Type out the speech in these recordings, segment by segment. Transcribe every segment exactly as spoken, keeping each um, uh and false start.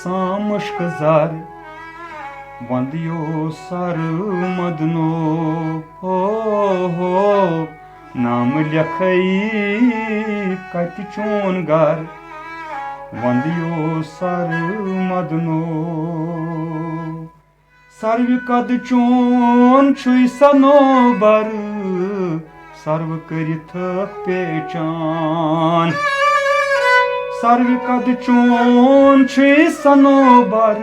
سام مُشکہٕ زر، وندیو سر مدنو، ہو ہو، نام لیکھے کتہِ چون گر، وندیو سر مدنو۔ سروِ قد چون چھُے سنوبر، سرو کٔرِتھ تھٲکھ پیچان۔ سروِ قد چون چھُے سنوبر۔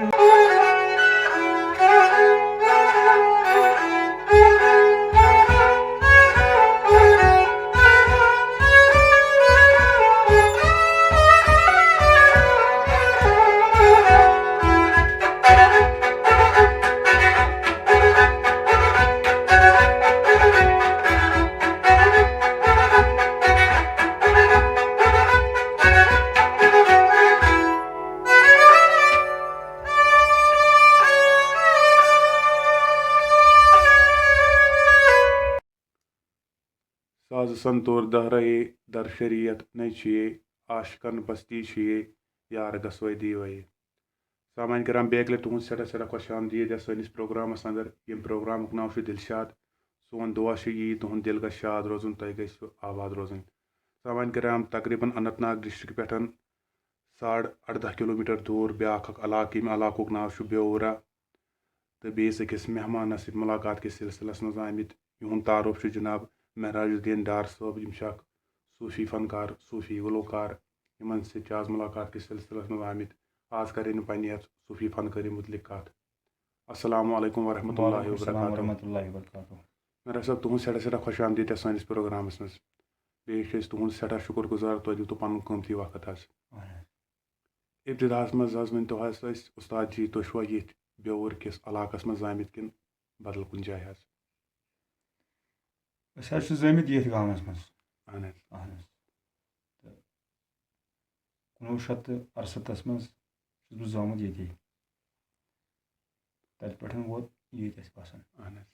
ساز سنتور دہرائے در شریعت نچیے، عاشقن بستی چھیے، یار گسوے دیوے۔ سامعین کرام، بیٚیہِ اَکہِ لَٹہِ تُہُنٛد سٮ۪ٹھاہ سٮ۪ٹھاہ خۄش آمدید یَتھ سٲنِس پروگرامَس اندر۔ ییٚمہِ پروگرامُک ناو چھُ دِلشاد۔ سون دُعا چھُ یی تُہُنٛد دِل گژھِ شاد روزُن، تۄہہِ گژھِ آباد روزٕنۍ۔ سامعین کرام، تقریباً اننت ناگ ڈسٹرکٹ پٮ۪ٹھ ساڑ اَرداہ کلوٗمیٹر دوٗر بیٛاکھ اکھ علاقہٕ، ییٚمہِ علاقُک ناو چھُ بیوورہ، تہٕ بیٚیِس أکِس مہمانَس سۭتۍ مُلاقات کِس سلسلس منٛز آمٕتۍ۔ یِہُنٛد تعارُف چھُ جناب مہراج الدین ڈار صٲب۔ یِم چھِ اکھ صوٗفی فنکار، صوٗفی گلوکار۔ یِمن سۭتۍ چھِ آز مُلاقات کِس سلسلس منٛز آمٕتۍ۔ آز کرن یِم پننہِ یتھ صوٗفی فنکٲری متعلق کتھ۔ السلام علیکم ورحمۃ اللہ وعلیکم السلام وبرکاتہ۔ ورحمۃ اللہ وبرکاتہ۔ مہراج صٲب، تُہُنٛد سٮ۪ٹھاہ سٮ۪ٹھاہ خۄش آمدید یتھ سٲنِس پروگرامس منٛز۔ بیٚیہِ چھِ أسۍ تُہُنٛد سٮ۪ٹھاہ شُکر گُزار، تۄہہِ دیُتوٕ پنُن قۭمتی وقت حظ۔ اہن حظ۔ ابتداہس منٛز حظ ؤنۍ تو حظ اَسہِ، اُستاد جی، تُہۍ چھِوا ییٚتھۍ بیوٚر کِس علاقس منٛز زامٕتۍ کِنہٕ بدل کُنہِ جایہِ حظ؟ أسۍ حظ چھِ زٲمٕتۍ ییٚتھۍ گامَس منٛز۔ اہن حظ۔ اہن حظ۔ تہٕ کُنوُہ شیٚتھ تہٕ اَرسَتَتھ منٛز چھُس بہٕ زامُت ییٚتی۔ تَتہِ پٮ۪ٹھ ووت ییٚتہِ اَسہِ بَسان۔ اہن حظ۔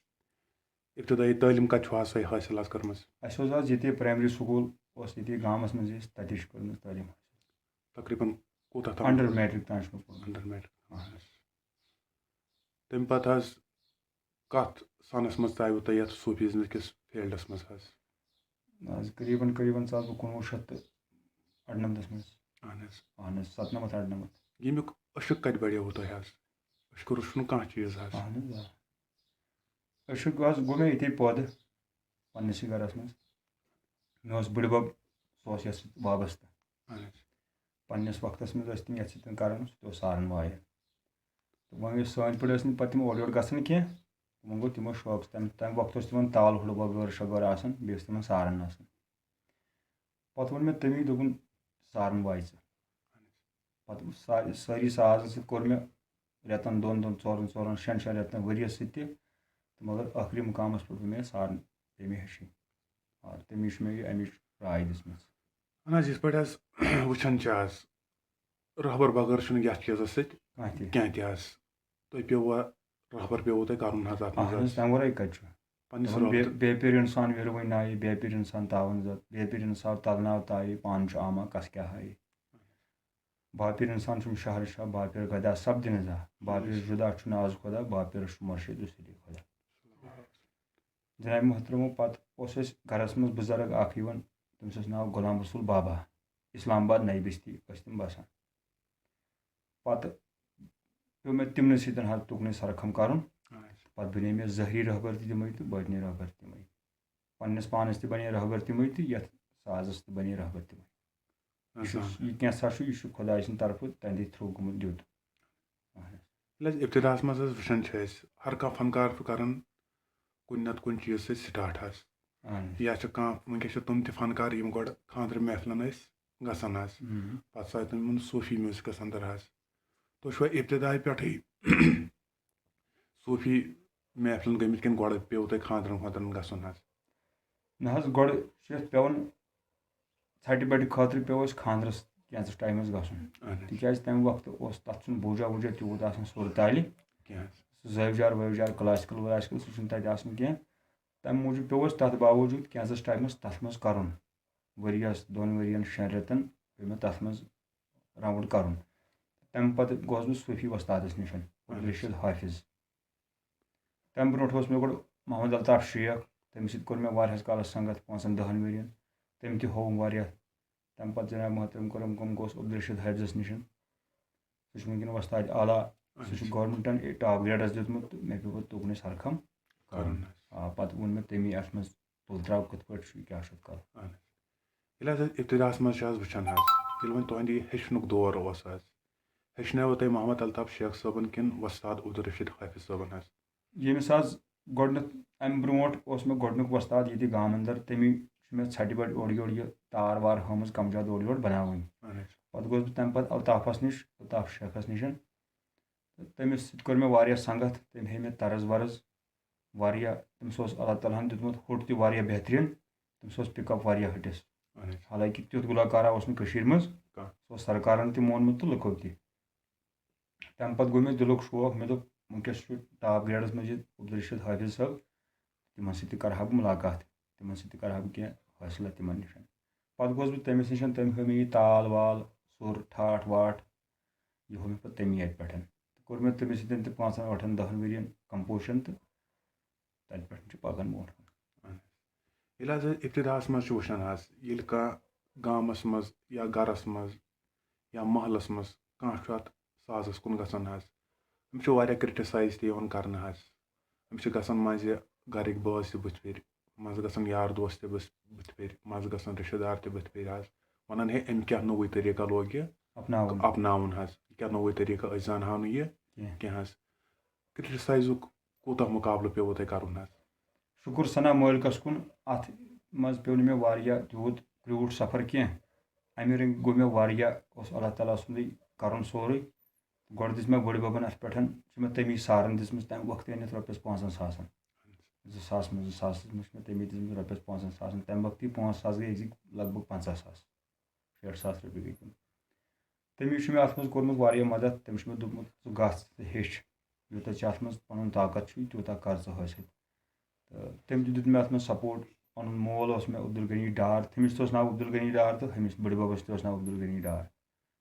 ابتدٲیی تعلیٖم کَتہِ چھُو حظ تۄہہِ حٲصِل حظ کٔرمٕژ؟ اَسہِ اوس حظ ییٚتے پرٛایمری سکوٗل اوس ییٚتے گامَس منٛز، أسۍ تَتی چھِ کٔرمٕژ تعلیٖم حٲصِل۔ تقریباً کوٗتاہ تام؟ انڈر میٹرک تام چھُ مےٚ پوٚرمُت۔ Under matric. اہن حظ۔ تَمہِ پَتہٕ حظ کَتھ سَنَس منٛز ژاوٕ تۄہہِ یَتھ صوٗفیزم کِس فیٖلڈَس منٛز حظ؟ حظ قریٖباً، قریٖباً ژاس بہٕ کُنوُہ شیٚتھ تہٕ اَرنَمتَس منٛز۔ اہن حظ۔ اہن حظ، سَتنَمَتھ اَرنَمَتھ۔ ییٚمیُک عشق کَتہِ بڑیووُ تۄہہِ حظ؟ عشقہٕ روٚس چھُنہٕ کانٛہہ چیٖز حظ۔ اہن حظ، آ۔ عشق حظ گوٚو مےٚ ییٚتے پٲدٕ، پننِسٕے گرس منٛز۔ مےٚ اوس بٕڈِبب، سُہ اوس یَتھ سۭتۍ وابستہٕ۔ اہن حظ۔ پننِس وقتس منٛز ٲسۍ تِم یَتھ سۭتۍ کران، سُہ تہِ اوس سارن وایان۔ تہٕ وۄنۍ یُس سٲنۍ پٲٹھۍ ٲسۍ نہٕ پتہٕ تِم اورٕ یورٕ گژھان کینٛہہ، تِمن گوٚو تِمو شوق، تَمہِ، تَمہِ وقتہٕ اوس تِمن تال ہُڑٕ بغٲر شغٲر آسان، بیٚیہِ ٲسۍ تِمن سارن آسان۔ پتہٕ ووٚن مےٚ تٔمی، دوٚپُن، سارن وایہِ ژٕ۔ پتہٕ سا-، سٲری سازن سۭتۍ کوٚر مےٚ رٮ۪تن دۄن دۄن، ژورن ژورن، شٮ۪ن شٮ۪ن رٮ۪تن، ؤریس سۭتۍ تہِ۔ تہٕ مگر ٲخری مُقامس پٮ۪ٹھ گوٚو مےٚ سارن، پیٚیہِ مےٚ ہیٚچھِنۍ۔ آ، تٔمی چھُ مےٚ یہِ اَمِچ راے دِژمٕژ۔ اہن حظ، یِتھ پٲٹھۍ حظ وٕچھان چھِ آز، رہبر بغٲر چھُنہٕ یَتھ چیٖزَس سۭتۍ کانٛہہ تہِ۔ کینٛہہ تہِ حظ۔ تۄہہِ پیوٚوُ، رہبر پیوٚوُ تۄہہِ کَرُن حظ اَتھ منٛز اہن حظ، حظ۔ تَمہِ وَرٲے کَتہِ چھُ؟ پنٛنِس دَپان، بے-، رٲبطہٕ۔ بے پیٖر اِنسان ویٖروٕنۍ نایہِ، بے پیٖر اِنسان تاوَن زَد، بے پیٖر اِنسان تَلناو تایہِ، پانہٕ چھُ آما کَس کیٛاہ ہایہِ۔ باپیٖر اِنسان چھُم شہر شاہ، باپیٖر گدا سَپدِ نہٕ زانٛہہ، باپیٖر جُدا چھُنہٕ آز خۄدا، باپیٖرَس چھُ مُرشِد اُسلی خۄدا۔ جناب محترمو، پتہٕ اوس اَسہِ گرس منٛز بُزرگ اکھ یِوان، تٔمِس اوس ناو غلام رسول بابا، اسلام آباد نَیہِ بستی ٲسۍ تِم بسان۔ پتہٕ پیوٚو مےٚ تِمنٕے سۭتۍ حظ تُکنُے سرخم کرُن۔ اچھا۔ پتہٕ بنے مےٚ ظٲہری رہبر تہِ تِمے تہٕ بٲطنی رہبر تہِ تِمے۔ پننِس پانس تہِ بنے رہبر تِمے تہٕ یتھ سازس تہِ بنے رہبر تِمے۔ یہِ چھُ، اچھا۔ یہِ کینٛژھا چھُ، یہِ چھُ خۄداے سٕنٛدِ طرفہٕ تہنٛدِ through گوٚمُت دیُت۔ اہن حظ۔ ییٚلہِ أسۍ ابتداہس منٛز حظ وٕچھان چھِ أسۍ، ہر کانٛہہ فنکار چھُ کران کُنہِ نتہٕ کُنہِ چیٖز سۭتۍ start حظ۔ اہن حظ۔ یا چھِ کانٛہہ، وٕنکیٚس چھِ تِم تہِ فنکار یِم گۄڈٕ خانٛدرٕ محفلن ٲسۍ گژھان حظ۔ مم۔ پتہٕ ژاے تِم یِمن صوٗفی میوٗزکس اندر حظ۔ تُہۍ چھِوا ابتدایہِ پٮ۪ٹھٕے صوٗفی محفلن گٔمٕتۍ کِنہٕ گۄڈٕ پیوٚو تۄہہِ خانٛدرن وانٛدرن گژھُن حظ؟ نہ حظ، گۄڈٕ چھُ یتھ پٮ۪وان ژھٹہِ بٹہِ خٲطرٕ پیوٚو اَسہِ خانٛدرس کینٛژس ٹایمس گژھُن۔ اہن حظ۔ تِکیازِ تَمہِ وقتہٕ اوس تَتھ چھُنہٕ بوٗجا ووٗجا تیوٗت آسان سُر تالہِ۔ کینٛہہ حظ۔ سُہ زٲوۍ جار وٲوۍ جار، classical classical، سُہ چھُنہٕ تَتہِ آسان کینٛہہ۔ تَمہِ موٗجوٗب پیوٚو اَسہِ تَتھ باوجوٗد کینٛژس ٹایمس تَتھ منٛز کَرُن۔ ؤریَس، دۄن ؤرین، شٮ۪ن رٮ۪تن پیوٚو مےٚ تَتھ منٛز round کَرُن۔ تَمہِ پَتہٕ گوس بہٕ صوٗفی وۄستادَس نِش، عبدالرشیٖد حافظ۔ تَمہِ برونٛٹھ اوس مےٚ گۄڈٕ محمد الطاف شیخ، تٔمِس سۭتۍ کوٚر مےٚ واریاہَس کالَس سنٛگت، پانٛژَن دَہَن ؤرِین۔ تٔمۍ تہِ ہووُم واریاہ۔ تَمہِ پَتہٕ جناب محترم کرم کم گوس عبدالرشیٖد حافظَس نِش۔ سُہ چھُ وٕنکیٚن وۄستاد اعلیٰ، سُہ چھُ اچھا۔ گورنمنٹَن ٹاپ گریڈَس دیُتمُت تہٕ مےٚ پیوٚو پَتہٕ تُکنُے سرکھم کَرُن۔ کَرُن حظ۔ آ، پَتہٕ ووٚن مےٚ تٔمی اَتھ منٛز تُل ترٛاو کِتھ پٲٹھۍ چھُ، کیٛاہ چھُ اَتھ کَرُن۔ اہن حظ۔ ییٚلہِ حظ أسۍ ابتداہَس منٛز چھِ حظ وٕچھان حظ، ییٚلہِ وۄنۍ تُہنٛدِ یہِ ہیٚچھنُک دور اوس حظ، ہیٚچھنٲوٕ تۄہہِ محمد الطاف شیخ صٲبَن کِنہٕ وۄستاد عبدالرشیٖد حافظ صٲبَن حظ؟ ییٚمِس حظ گۄڈٕنیُک، اَمہِ برونٛٹھ اوس مےٚ گۄڈٕنیُک وۄستاد ییٚتہِ گامہٕ اَندَر، تٔمی چھُ مےٚ ژھَٹہِ بَٹہِ اورٕ یورٕ یہِ تار وار ہٲومٕژ کَمجاد اورٕ یورٕ بَناوٕنۍ۔ اہن حظ۔ پَتہٕ گوس بہٕ تَمہِ پَتہٕ الطافَس نِش، الطاف شیخَس نِش۔ تہٕ تٔمِس سۭتۍ کوٚر مےٚ واریاہ سنٛگت، تٔمۍ ہیٚیہِ مےٚ طرز ورز واریاہ۔ تٔمِس اوس اللہ تعالیٰ ہَن دیُتمُت ہوٚٹ تہِ واریاہ بہتریٖن، تٔمِس اوس پِک اَپ واریاہ ہٕٹِس۔ اہن حظ۔ حالانکہِ تیُتھ گُلوکارا اوس نہٕ کٔشیٖرِ منٛز، کانٛہہ۔ سُہ اوس سرکارَن تہِ مونمُت تہٕ لُکو تہِ۔ تَمہِ پَتہٕ گوٚو مےٚ دِلُک شوق، مےٚ دوٚپ، وٕنکیٚس چھُ ٹاپ گریڈَس منٛز یہِ عبدالرشیٖد حافظ صٲب، تِمَن سۭتۍ تہِ کَرٕ ہا بہٕ مُلاقات، تِمَن سۭتۍ تہِ کَرٕ ہا بہٕ کینٛہہ فٲصلہٕ تِمَن نِش۔ پَتہٕ گوس بہٕ تٔمِس نِش، تٔمۍ ہٲو مےٚ یہِ تال وال، سُر، ٹھاٹھ واٹھ، یہِ ہوو مےٚ پَتہٕ تَمی اَتہِ پٮ۪ٹھ۔ تہٕ کوٚر مےٚ تٔمِس سۭتۍ تہِ پانٛژَن، ٲٹھَن، دَہَن ؤرِین کَمپوزِشَن تہٕ تَتہِ پٮ۪ٹھ چھُ پَکان برونٛٹھ کُن۔ اہن حظ۔ ییٚلہِ حظ أسۍ ابتداہَس منٛز چھِ وٕچھان حظ، ییٚلہِ کانٛہہ گامَس منٛز یا گَرَس منٛز یا محلَس منٛز کانٛہہ چھُ اَتھ سازَس کُن گژھان حظ، أمِس چھُ واریاہ criticize تہِ یِوان کَرنہٕ حظ۔ أمِس چھِ گژھان منٛزٕ گَرٕکۍ بٲژ تہِ بٕتھِ پھِرِ، منٛزٕ گژھان یار دوس تہِ بٕتھِ، بٕتھِ پھِرِ، منٛزٕ گژھان رِشتہٕ دار تہِ بٕتھِ پھِرِ حظ۔ وَنان، ہے، أمۍ کیٛاہ نوٚوُے طریٖقہ لوگ یہِ اپناوُن۔ اپناوُن حظ، یہِ کیٛاہ نوٚوُے طریٖقہ، أسۍ زانہٕ ہاو نہٕ یہِ کینٛہہ۔ کینٛہہ حظ۔ Criticizeُک کوٗتاہ مُقابلہٕ پیوٚوُ تۄہہِ کَرُن حظ؟ شُکُر ثنا مٲلکَس کُن، اَتھ منٛز پیوٚو نہٕ مےٚ واریاہ تیوٗت کرٛوٗٹھ سفر کینٛہہ۔ اَمہِ رٔنٛگۍ گوٚو مےٚ واریاہ، اوس اللہ تعالیٰ سُنٛدُے کَرُن سورُے۔ گۄڈٕ دِژ مےٚ بٔڈِ بَبَن اَتھ پٮ۪ٹھ، چھِ مےٚ تَمی سارَن دِژمٕژ تَمہِ وقتہٕ أنِتھ رۄپیَس پانٛژَن ساسَن۔ زٕ ساس منٛز، زٕ ساسَس منٛز چھِ مےٚ تَمی دِژمٕژ رۄپیَس پانٛژَن ساسَن۔ تَمہِ وقتہٕ یہِ پانٛژھ ساس گٔے أزِکۍ لگ بگ پنٛژاہ ساس، شیٹھ ساس رۄپیہِ گٔے تِم۔ تٔمۍ چھُ مےٚ اَتھ منٛز کوٚرمُت واریاہ مدد۔ تٔمۍ چھُ مےٚ دوٚپمُت، "ژٕ گژھ، ژٕ ہیٚچھ، یوٗتاہ ژےٚ اَتھ منٛز پَنُن طاقت چھُے، تیوٗتاہ کر ژٕ حٲصِل۔" تہٕ تٔمۍ تہِ دیُت مےٚ اَتھ منٛز support۔ پَنُن مول اوس مےٚ عبدالغنی ڈار، تٔمِس تہِ اوس ناو عبدالغنی ڈار تہٕ ہُمِس بٔڈِ بَبَس تہِ اوس ناو عبدالغنی ڈار۔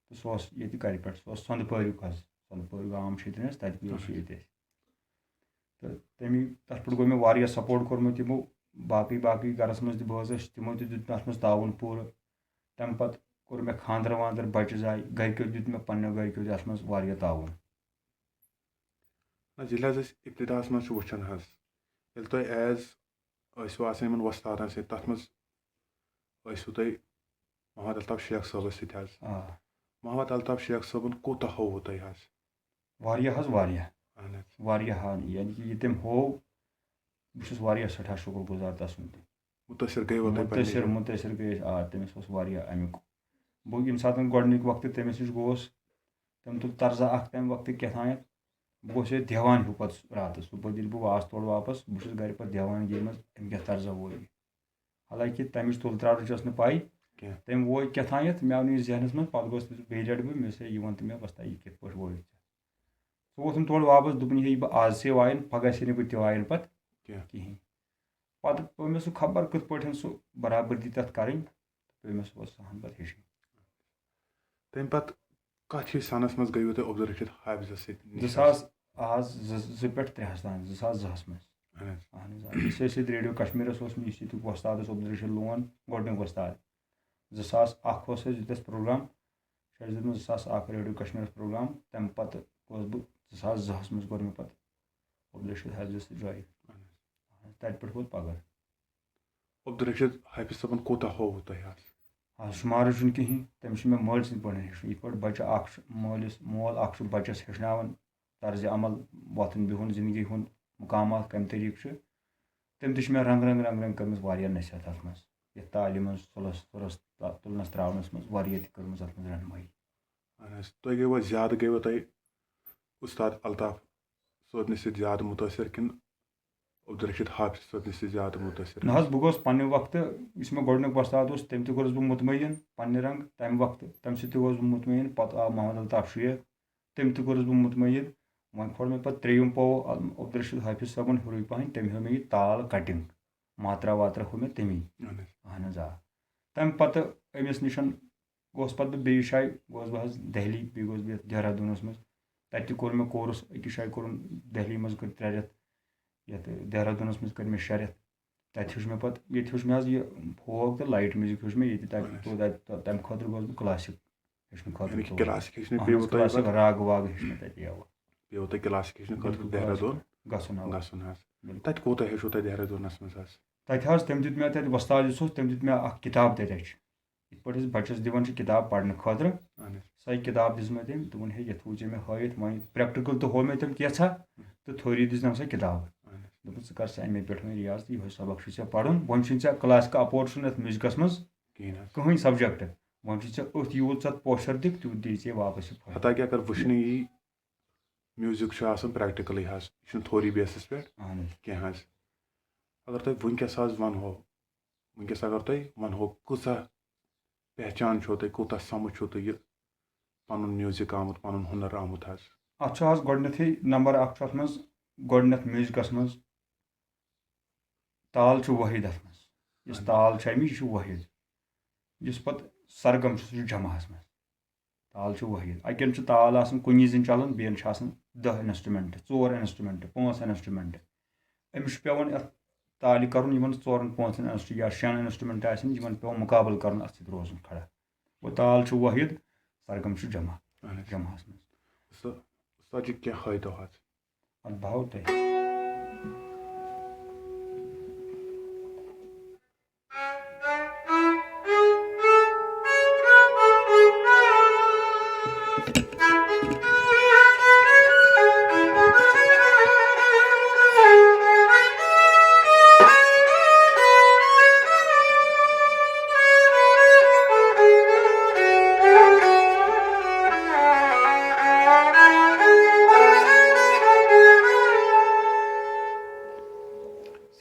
تہٕ سُہ اوس ییٚتہِ کَرِ پٮ۪ٹھ، سُہ اوس سۄنٛدٕ پٲریُک حظ، سۄنٛدٕ پٲریُک گام چھُ ییٚتہِ حظ، تَتہِ اوس سُہ ییٚتہِ اَسہِ۔ تہٕ تَمی، تَتھ پٮ۪ٹھ گوٚو مےٚ واریاہ support کوٚرمُت یِمو، باقٕے باقٕے گَرَس منٛز تہِ بٲژ ٲسۍ، تِمو تہِ دیُت مےٚ اَتھ منٛز تعاوُن پوٗرٕ۔ تَمہِ پَتہٕ کوٚر مےٚ خانٛدر وانٛدر، بَچہٕ زاے، گَرِکیو دیُت مےٚ، پنٛنیو گَرِکیو تہِ اَتھ منٛز واریاہ تعاوُن۔ نہ، ییٚلہِ حظ أسۍ ابتداہَس منٛز چھِ وٕچھان حظ، ییٚلہِ تۄہہِ as ٲسِو آسان یِمَن وۄستادَن سۭتۍ، تَتھ منٛز ٲسِو تُہۍ محمد الطاف شیخ صٲبَس سۭتۍ حظ۔ آ۔ محمد الطاف شیخ صٲبَن کوٗتاہ ہووُ تۄہہِ حظ؟ واریاہ حظ، واریاہ۔ اہن حظ۔ واریاہ حظ، یعنی کہِ یہِ تٔمۍ ہوو، بہٕ چھُس واریاہ سٮ۪ٹھاہ شُکُر گُزار تَسُنٛد تہِ۔ مُتٲثِر گٔیوٕ تۄہہِ پننہِ مُتٲثِر، جایہِ؟ مُتٲثِر گٔے أسۍ، آ، تٔمِس اوس واریاہ اَمیُک۔ بہٕ ییٚمہِ ساتہٕ گۄڈٕنِکۍ وقتہٕ تٔمِس نِش گوس، تٔمۍ تُل طرزہ اَکھ تَمہِ وقتہٕ کیٛاہ تام، بہٕ گوس ییٚتہِ دیوان ہیوٗ پَتہٕ راتَس۔ صُبحٲے ییٚلہِ بہٕ واس تورٕ واپَس، بہٕ چھُس گَرِ پَتہٕ دیوان گیمہِ منٛز، أمۍ کیٛاہ طرزہ ووٚو یہِ۔ حالانکہِ تَمِچ تُل ترٛاٹٕچ ٲس نہٕ پَے۔ کینٛہہ۔ تٔمۍ ووے کیٛاہ تام یَتھ، مےٚ آو نہٕ یہِ ذہنَس منٛز، پَتہٕ گوس تٔمِس بیٚیہِ لَٹہِ بہٕ، مےٚ ووٚنُس، "ہے، یہِ وَن تہٕ مےٚ وۄستا، یہِ کِتھ پٲٹھۍ وویُتھ ژےٚ؟" سُہ ووت تٔمۍ تورٕ واپَس، دوٚپُن، "ہے، یہِ بہٕ آز ژےٚ وایَن، پَگاہ ژےٚ نہٕ بہٕ تہِ وایَن پَتہٕ کینٛہہ۔ کِہیٖنۍ۔" پَتہٕ پیوٚو مےٚ سُہ خبر کِتھ پٲٹھۍ سُہ برابردی تَتھ کَرٕنۍ، تہٕ پیوٚو مےٚ سُہ پَتہٕ سُہ ہَن پَتہٕ ہیٚچھِنۍ۔ تَمہِ پَتہٕ کَتھ ہِوِس سَنَس منٛز گٔیوٕ تُہۍ عبدالرشیٖد حافظَس سۭتۍ نِش؟ زٕ ساس آز، زٕ، زٕ پٮ۪ٹھ ترٛےٚ ہَس تام، زٕ ساس زٕہَس منٛز۔ اہن حظ۔ اہن حظ، آ۔ أسۍ ٲسۍ ییٚتہِ ریڈیو کشمیٖرَس اوس مےٚ یُس ییٚتیُک وۄستاد اوس عبدالرشیٖد لون، گۄڈٕنیُک وۄستاد۔ زٕ ساس اَکھ اوس اَسہِ دیُت اَسہِ پروگرام، چھُ اَسہِ دیُتمُت زٕ ساس اَکھ ریڈیو کشمیٖرَس پروگرام۔ تَمہِ پَتہٕ گوس بہٕ زٕ ساس زٕہَس منٛز کوٚر مےٚ پَتہٕ عبدالرشیٖد حافظَس سۭتۍ join۔ اہن حظ۔ تَتہِ پٮ۪ٹھ ووت پَگاہ۔ عبدالرشیٖد حافظ صٲبَن کوٗتاہ ہووُ تۄہہِ حظ؟ آ، شُمارٕے چھُنہٕ کِہیٖنۍ۔ تٔمِس چھُ مےٚ مٲلۍ سٕنٛدۍ پٲٹھۍ ہیوٚچھمُت۔ یِتھ پٲٹھۍ بَچہٕ اَکھ چھُ مٲلِس، مول اَکھ چھُ بَچَس ہیٚچھناوان طرزِ عمل، وۄتھُن بِہُن، زِندگی ہُنٛد مُقامات کَمہِ طریٖقہٕ چھُ۔ تٔمۍ تہِ چھِ مےٚ رنٛگ رنٛگ، رنٛگ رنٛگ کٔرمٕژ واریاہ نصیحت اَتھ منٛز۔ یَتھ تعلیٖم منٛز، سُلَس، سُرَس تُلنَس ترٛاونَس منٛز واریاہ تہِ کٔرمٕژ اَتھ منٛز رہنمٲیی۔ اہن حظ، تُہۍ گٔیوا زیادٕ، گٔیوا تۄہہِ اُستاد الطاف صٲبنہِ سۭتۍ زیادٕ مُتٲثر کِنہٕ عبدالرشیٖد حافظ صٲبنہِ سۭتۍ زیادٕ مُتٲثر؟ نہ حظ، بہٕ گوس پننہِ وقتہٕ، یُس مےٚ گۄڈٕنیُک وۄستاد اوس، تٔمۍ تہِ کوٚرُس بہٕ مطمعین پننہِ رنٛگہٕ تمہِ وقتہٕ، تمہِ سۭتۍ تہِ گوس بہٕ مطمعین۔ پتہٕ آو محمد الطاف شیخ، تٔمۍ تہِ کوٚرُس بہٕ مطمعین۔ وۄنۍ کھول مےٚ پتہٕ ترٛیٚیِم پاو عبدالرشیٖد حافظ صٲبُن ہیوٚرُے پہن، تٔمۍ ہیوٚو مےٚ یہِ تال cutting، ماترا واترا ہوٚو مےٚ تٔمی۔ اہن حظ۔ اہن حظ، آ۔ تمہِ پتہٕ أمِس نِش گوس پَتہٕ بہٕ بیٚیِس جایہِ، گوس بہٕ حظ دہلی، بیٚیہِ گوس بہٕ یَتھ دہرادوٗنَس منٛز۔ تَتہِ تہِ کوٚر مےٚ کورس، أکِس جایہِ کوٚرُم دہلی منٛز، کٔر ترٛےٚ رٮ۪تھ، یَتھ دہرادوٗنَس منٛز کٔر مےٚ شےٚ رٮ۪تھ۔ تَتہِ ہیوٚچھ مےٚ پَتہٕ، ییٚتہِ ہیوٚچھ مےٚ حظ یہِ فوک تہٕ لایٹ میوٗزِک ہیوٚچھ مےٚ ییٚتہِ، تَتہِ اہن حظ۔ تو تَتہِ تَتہِ- تَمہِ خٲطرٕ گوس بہٕ کلاسِک ہیٚچھنہٕ خٲطرٕ یعنی کہِ تور۔ کلاسِک ہیٚچھ نہٕ اہن بیٚیہِ حظ، ووٚتام کلاسِک پَتہٕ؟ راگ واگ ہیٚچھ مےٚ تَتہِ، اَوا۔ بیٚیہِ ووٚتام کلاسِک ہیٚچھنہٕ خٲطرٕ بِلکُل دہرادوٗن کلاسِک۔ گژھُن، اَوا۔ گژھُن حظ۔ بِلکُل۔ تَتہِ کوٗتاہ ہیٚچھو تۄہہِ دہرادوٗنَس منٛز حظ؟ تَتہِ حظ تٔمۍ دیُت مےٚ تَتہِ وۄستاد یُس اوس، تٔمۍ دیُت مےٚ اَکھ کِتاب تَتہِ اَسہِ۔ یِتھ پٲٹھۍ أسۍ بَچَس دِوان چھِ کِتاب پَرنہٕ خٲطرٕ، اہن حظ۔ سۄے کِتاب دِژ مےٚ تٔمۍ۔ دوٚپُن، "ہے، یَتھ وٕچھ ژےٚ مےٚ ہٲوِتھ، وۄنۍ practical تہِ ہوو مےٚ تٔمۍ کینٛژھا، تہٕ theory دِژ نَم سۄ کِتاب۔" اہن حظ۔ دوٚپُن، "ژٕ کَر سا اَمے پٮ۪ٹھ وۄنۍ ریاض تہٕ یِہوٚے سبق چھُے ژےٚ پَرُن۔ وۄنۍ چھُنہٕ ژےٚ کلاسِکَل approach چھُنہٕ اَتھ میوٗزِکَس منٛز کِہیٖنۍ حظ۔ کٕہٕنۍ subject۔ وۄنۍ چھُے ژےٚ أتھۍ یوٗت ژٕ اَتھ پوچھَر دِکھ، تیوٗت دِیہِ ژےٚ واپَس یہِ فٲیدٕ۔" حتیٰ کہِ اگر وٕچھنہٕ یی میوٗزِک چھُ آسان practically حظ، یہِ چھُنہٕ theory basis پٮ۪ٹھ اہن حظ۔ کینٛہہ حظ۔ اگر تۄہہِ وٕنکیٚس حظ وَنہو، وٕنکیٚس اگر تۄہہِ وَنہو کۭژاہ پہچان چھو تۄہہِ، کوٗتاہ سَمٕجھ چھو تۄہہِ یہِ پَنُن میوٗزِک آمُت، پَنُن ہُنَر آمُت حظ؟ اَتھ چھُ حظ گۄڈٕنیٚتھٕے نمبر اَکھ چھُ اَتھ منٛز، گۄڈٕنیٚتھ میوٗزِکَس منٛز تال چھُ وٲحِد اَتھ منٛز۔ یُس اہن۔ تال چھُ اَمِچ، یہِ چھُ وٲحِد۔ یُس پَتہٕ سرگم چھُ، سُہ چھُ جمعہَس منٛز۔ تال چھُ وٲحِد۔ اَکٮ۪ن چھُ تال آسان کُنی زٔنۍ چَلان، بیٚیَن چھِ آسان دَہ instrument، ژور instrument، پانٛژھ instrument۔ أمِس چھُ پٮ۪وان اَتھ تالہِ کَرُن یِمَن ژورَن پانٛژَن instru-، یا شٮ۪ن instrument آسن، یِمَن پٮ۪وان مُقابلہٕ کَرُن اَتھ سۭتۍ روزُن کھڑا۔ گوٚو تال چھُ وٲحِد، سرگم چھُ جمع، اہن حظ۔ جمعَس منٛز۔ سُہ، سۄ چھِ کینٛہہ ہٲیتو حظ۔ اَدٕ بہٕ ہاوٕ تۄہہِ۔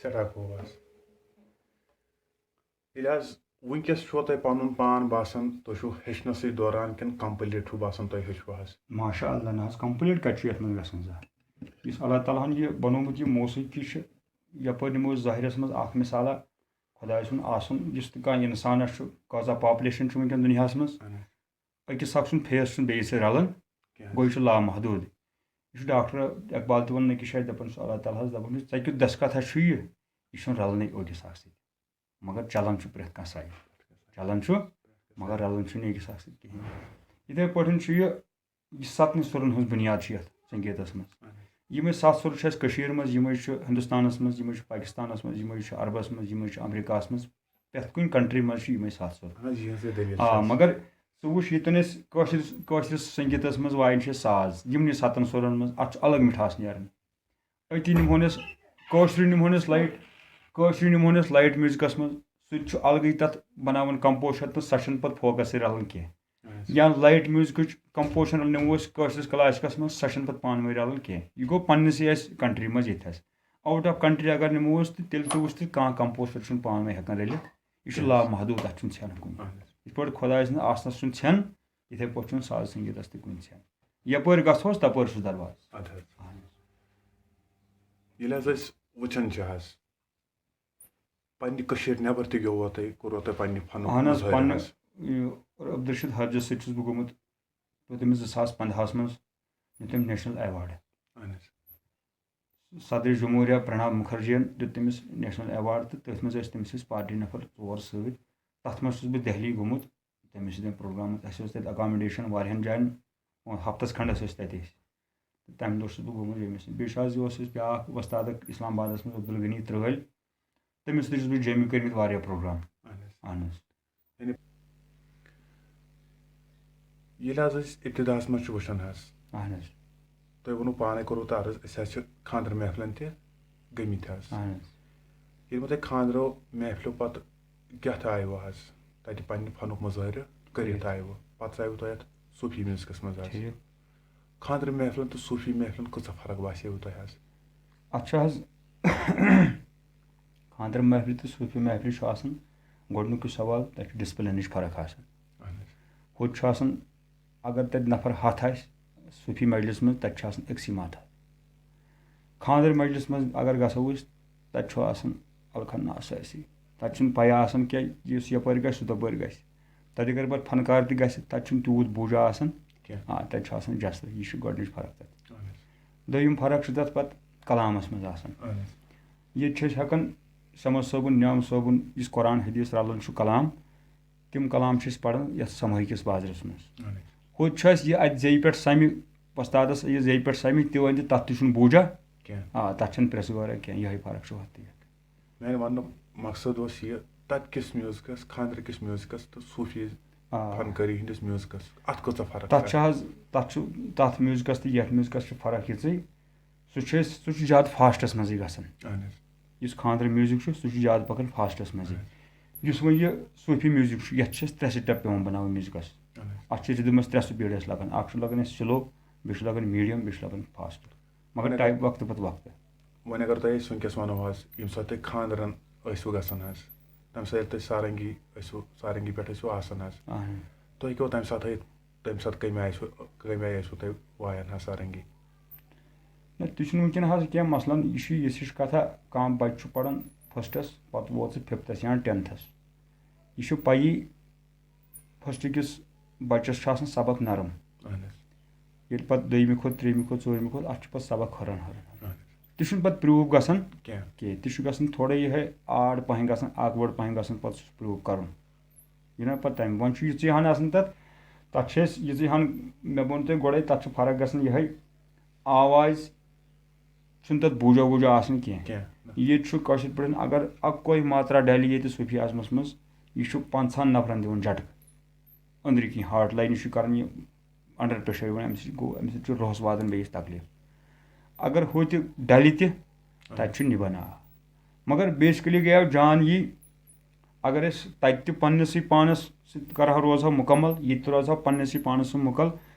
سٮ۪ٹھاہ خوٗب حظ۔ ییٚلہِ حظ وٕنکیٚس چھُوا تۄہہِ پَنُن پان باسان، تُہۍ چھِو ہیٚچھنَسٕے دوران کِنہٕ complete چھُو باسان تۄہہِ ہیٚچھوٕ حظ؟ ماشاء اللہ، نہ حظ، complete کَتہِ چھُ یَتھ منٛز گژھان زانٛہہ؟ یُس اللہ تعالیٰ ہَن یہِ بَنومُت، یہِ موسیٖقی چھِ، یَپٲرۍ نِمو أسۍ ظٲہِرَس منٛز اَکھ مِثالہ، خۄداے سُنٛد آسُن، یُس تہِ کانٛہہ اِنسان اَسہِ چھُ، کۭژاہ population چھُ وٕنکیٚن دُنیاہَس منٛز۔ اہن حظ۔ أکِس اَکھ سُنٛد face چھُنہٕ بیٚیِس سۭتۍ رَلان، کینٛہہ۔ گوٚو یہِ چھُ لامحدوٗد۔ یہِ چھُ ڈاکٹر اقبال تہِ وَنان أکِس جایہِ، دَپان چھُ اللہ تعالیٰ ہَس، دَپان چھُ، "ژےٚ کیُتھ دَستخط حظ چھُ یہِ؟ یہِ چھُنہٕ رَلنٕے أکِس اَکھ سۭتۍ۔" مگر چلان چھُ پرٛٮ۪تھ کانٛہہ سایہِ۔ چلان چھُ، مگر رلان چھُنہٕ أکِس اکھ سۭتۍ کِہیٖنۍ۔ یِتھَے پٲٹھۍ چھُ یہِ، یہِ ستنہٕ سُرن ہٕنٛز بُنیاد چھِ یَتھ سنگیتس منٛز۔ اہن حظ۔ یِمے ستھ سُر چھِ اَسہِ کٔشیٖرِ منٛز، یِمے چھِ ہندوستانس منٛز، یِمے چھِ پاکستانس منٛز، یِمے چھِ عربس منٛز، یِمے چھِ امریکہس منٛز، پرٛٮ۪تھ کُنہِ country منٛز چھِ یِمے ستھ سُر۔ اہن حظ، یِہٕنٛز یہِ دٔلیٖل چھِ آ، اَسہِ۔ مگر ژٕ وٕچھ، ییٚتٮ۪ن أسۍ کٲشرِس، کٲشرِس سنگیتس منٛز وایان چھِ ساز، یِمنٕے ستن سُرن منٛز، اتھ چھُ الگ مِٹھاس نیران۔ أتی نِمہون أسۍ کٲشرِ، نِمہون أسۍ light، کٲشرِ نِمہون أسۍ light musicس منٛز، سُہ تہِ چھُ الگٕے تَتھ بَناوان composition تہٕ سۄ چھَنہٕ پَتہٕ folkس سۭتۍ رَلان کینٛہہ۔ اَہَن حظ۔ یا light musicٕچ composition نِمو أسۍ کٲشرِس classicس منٛز، سۄ چھَنہٕ پَتہٕ پانہٕ ؤنۍ رَلان کینٛہہ۔ یہِ گوٚو پنٛنِسٕے اَسہِ country منٛز ییٚتہِ حظ۔ Out of country اگر نِمو أسۍ تہٕ تیٚلہِ تہِ وٕچھ تہٕ کانٛہہ composition چھُنہٕ پانہٕ ؤنۍ ہٮ۪کان رٔلِتھ۔ یہِ چھُ اَہَن حظ۔ لامحدوٗد، اَتھ چھُنہٕ ژھٮ۪نہٕ کُنہِ۔ اَہَن حظ۔ یِتھ پٲٹھۍ خۄداے سٕنٛدِ آسنَس چھُنہٕ ژھٮ۪ن، یِتھَے پٲٹھۍ چھُنہٕ ساز سنگیٖتَس تہِ کُنہِ ژھٮ۪ن۔ یَپٲرۍ گژھوس، تَپٲرۍ چھُس دروازٕ۔ اَدٕ حظ۔ اَہَن حظ۔ ییٚلہِ حظ أسۍ وٕچھان چھِ حظ، پننہِ کٔشیٖرِ نٮ۪بر تہِ گیووا تۄہہِ، کوٚروا تۄہہِ پننہِ فنُک اَہَن حظ، مظٲہرٕ پننہِ، حظ؟ یہِ، عبدالرشید حٲفظس سۭتۍ چھُس بہٕ گوٚمُت، دیُت تٔمِس زٕ ساس پنٛداہَس منٛز، دیُت تٔمۍ national award۔ اَہَن حظ۔ صدر جمہوریہ پرناب مُکھرجیَن دیُت تٔمِس national award تہٕ تٔتھۍ منٛز ٲسۍ تٔمِس ٲسۍ party نفر ژور سۭتۍ۔ تَتھ منٛز چھُس بہٕ دہلی گوٚمُت، تٔمِس سۭتۍ پروگرامَس، اَسہِ اوس تَتہِ accommodation واریاہَن جایَن، ہفتَس کھنٛڈَس ٲسۍ تَتہِ أسۍ۔ تہٕ تَمہِ دۄہ چھُس بہٕ گوٚمُت ییٚمِس نِش۔ بیٚیہِ چھُ حظ، یہِ اوس اَسہِ بیٛاکھ وۄستاد اَکھ اِسلام آبادَس منٛز، عبدالغنی ترٛٲلۍ، تٔمِس سۭتۍ چھُس بہٕ جیٚمہِ کٔرمٕتۍ واریاہ پروگرام۔ اَہَن حظ۔ اَہَن حظ۔ ییٚلہِ حظ أسۍ ابتداہَس منٛز چھِ وٕچھان حظ، اَہَن حظ۔ تۄہہِ ووٚنوُ پانَے، کوٚروُ تۄہہِ عرض، أسۍ حظ چھِ خانٛدرٕ محفلَن تہِ گٔمٕتۍ حظ۔ اَہَن حظ۔ ییٚلہِ وۄنۍ تۄہہِ خانٛدرو محفلو پَتہٕ کیٛاہ تھایوٕ حظ تَتہِ پنٛنہِ فنُک مظٲہرٕ کٔرِتھ ٹھیٖک۔ آیوٕ، پَتہٕ ژایوٕ تۄہہِ اَتھ صوٗفی میوٗزِکَس منٛز حظ۔ ٹھیٖک۔ خانٛدرٕ محفلَن تہٕ صوٗفی محفلَن کۭژاہ فرق باسیوٕ تۄہہِ حظ؟ اَتھ چھُ حظ خانٛدرٕ محفلہِ تہٕ صوٗفی محفلہِ چھُ آسان گۄڈٕنیُکُے سوال، تَتہِ چھُ ڈِسپلِنٕچ فرق آسان۔ اَہَن حظ۔ ہُتہِ چھُ آسان، اگر تَتہِ نفر ہَتھ آسہِ صوٗفی مجلِس منٛز، تَتہِ چھُ آسان أکسٕے ماتھا۔ خانٛدرٕ مجلِس منٛز اگر گژھو أسۍ، تَتہِ چھُ آسان الخنا سٲرسٕے۔ تَتہِ چھُنہٕ پَیی آسان کینٛہہ، یُس یَپٲرۍ گژھِ، سُہ تَپٲرۍ گژھِ۔ تَتہِ اگر پَتہٕ فنکار تہِ گژھِ، تَتہِ چھُنہٕ تیوٗت بوٗجا آسان۔ کینٛہہ۔ آ، تَتہِ چھُ آسان جَسہٕ۔ یہِ چھِ گۄڈٕنِچ فرق تَتہِ۔ اَہَن حظ۔ دوٚیِم فرق چھِ تَتھ پَتہٕ کلامَس منٛز آسان۔ اَہَن حظ۔ ییٚتہِ چھِ أسۍ ہٮ۪کان صمد صٲبُن، نعام صٲبُن، یُس قرآن حدیث رَلان چھُ کلام، تِم کلام چھِ أسۍ پَران یَتھ سمٲعی کِس بازرَس منٛز۔ اَہَن حظ۔ ہُتہِ چھُ اَسہِ یہِ اَتہِ زیٚیہِ پٮ۪ٹھ سَمہِ، وۄستادَس یہِ زیٚیہِ پٮ۪ٹھ سَمہِ، تہِ وَنہِ تہِ، تَتھ تہِ چھُنہٕ بوٗجا۔ کینٛہہ۔ آ، تَتھ چھَنہٕ پرٛٮ۪س وغیرہ کینٛہہ، یِہوٚے فرق چھِ ہُتھ تہٕ یَتھ۔ میانہِ وننُک مقصد اوس یہِ، تتہِ کِس میوٗزکس، خانٛدرٕ کِس میوٗزکس تہٕ صوٗفی آ۔ فنکٲری ہٕنٛدِس میوٗزکس، اتھ کۭژاہ فرق تتھ چھِ؟ چھِ حظ، تتھ چھُ، تتھ میوٗزکس تہٕ یتھ میوٗزکس چھِ فرق یِژٕے۔ سُہ چھُ أسۍ، سُہ چھُ زیادٕ فاسٹس منٛزٕے گژھان۔ اہن حظ۔ یُس خانٛدرٕ میوٗزک چھُ، سُہ چھُ زیادٕ پکان فاسٹس منٛزٕے۔ اہن حظ۔ یُس وۄنۍ یہِ صوٗفی میوٗزک چھُ، یتھ چھِ أسۍ ترٛےٚ سٹیپ پٮ۪وان بناوٕنۍ میوٗزکس۔ اہن حظ۔ اتھ چھِ ردمس ترٛےٚ سپیڈ اَسہِ لگان، اکھ چھُ لگان اَسہِ سلو، بیٚیہِ چھُ لگان میڈیم، بیٚیہِ چھُ لگان فاسٹ۔ مگر وۄنۍ اگر ٹایم وقتہٕ پتہٕ وقتہٕ۔ وۄنۍ اگر تۄہہِ أسۍ وٕنکیٚس وَنو حظ، ییٚمہِ ساتہٕ تُہۍ خانٛدرَن ٲسِو گژھان حظ، تَمہِ ساتہٕ ییٚلہِ تُہۍ سارنگی ٲسِو، سارنگی پٮ۪ٹھ ٲسِو آسان حظ، اہن۔ تُہۍ ہیٚکِو تَمہِ ساتہٕ ہٲیِتھ، تَمہِ ساتہٕ کَمہِ آیہِ ٲسِو، کَمہِ آیہِ ٲسِو تُہۍ وایان حظ سارنگی؟ نہ، تہِ چھُنہٕ وٕنکیٚن حظ کینٛہہ۔ مثلاً، یہِ چھُ یِژھ ہِش کَتھا، کانٛہہ بَچہِ چھُ پَران فٔسٹَس، پَتہٕ ووت سُہ فِفتَس یا ٹٮ۪نتھَس۔ یہِ چھُ پَیی، فٔسٹ کِس بَچَس چھُ آسان سبق نرم۔ اہن حظ۔ ییٚلہِ پَتہٕ دوٚیمہِ کھۄتہٕ، ترٛیٚیِمہِ کھۄتہٕ، ژوٗرمہِ کھۄتہٕ، اَتھ چھُ پَتہٕ سبق ہُران، ہُران، ہُران۔ اہن حظ۔ تہِ چھُنہٕ پَتہٕ پرٛوٗف گژھان کینٛہہ۔ کینٛہہ۔ تہِ چھُ گژھان تھوڑا یِہوٚے آڈ پَہَن گژھان، آکوٲڈ پَہَن گژھان پَتہٕ سُہ پرٛوٗف کَرُن۔ یہِ نا پَتہٕ تَمہِ، وۄنۍ چھُ یِژٕے ہَن آسان تَتھ، تَتھ چھِ أسۍ یِژٕے ہَن، مےٚ ووٚن تۄہہِ گۄڈَے، تَتھ چھِ فرق گژھان یِہوٚے آواز چھُنہٕ تَتھ بوٗجا ووٗجا آسان کینٛہہ۔ کینٛہہ۔ ییٚتہِ چھُ کٲشِر پٲٹھۍ اگر اَکوے ماترا ڈَلہِ ییٚتہِ صوٗفی اعظمَس منٛز، یہِ چھُ پنٛژاہَن نفرَن دِوان جھٹکہٕ۔ أنٛدرٕ کِنۍ ہارٹ لاینہِ چھُ کَران یہِ under pressure یِوان، اَمہِ سۭتۍ گوٚو، اَمہِ سۭتۍ چھُ رۄہَس واتان بیٚیِس تکلیٖف۔ اگر ہُہ تہِ ڈَلہِ تہِ، تَتہِ چھُ نِبان آب۔ مگر basically گٔیو جان یی، اگر أسۍ تَتہِ تہِ پنٛنِسٕے پانَس سۭتۍ کَرٕہاو، روزہاو مُکمل، ییٚتہِ تہِ روزہاو پنٛنِسٕے پانَس سۭتۍ مُکمل،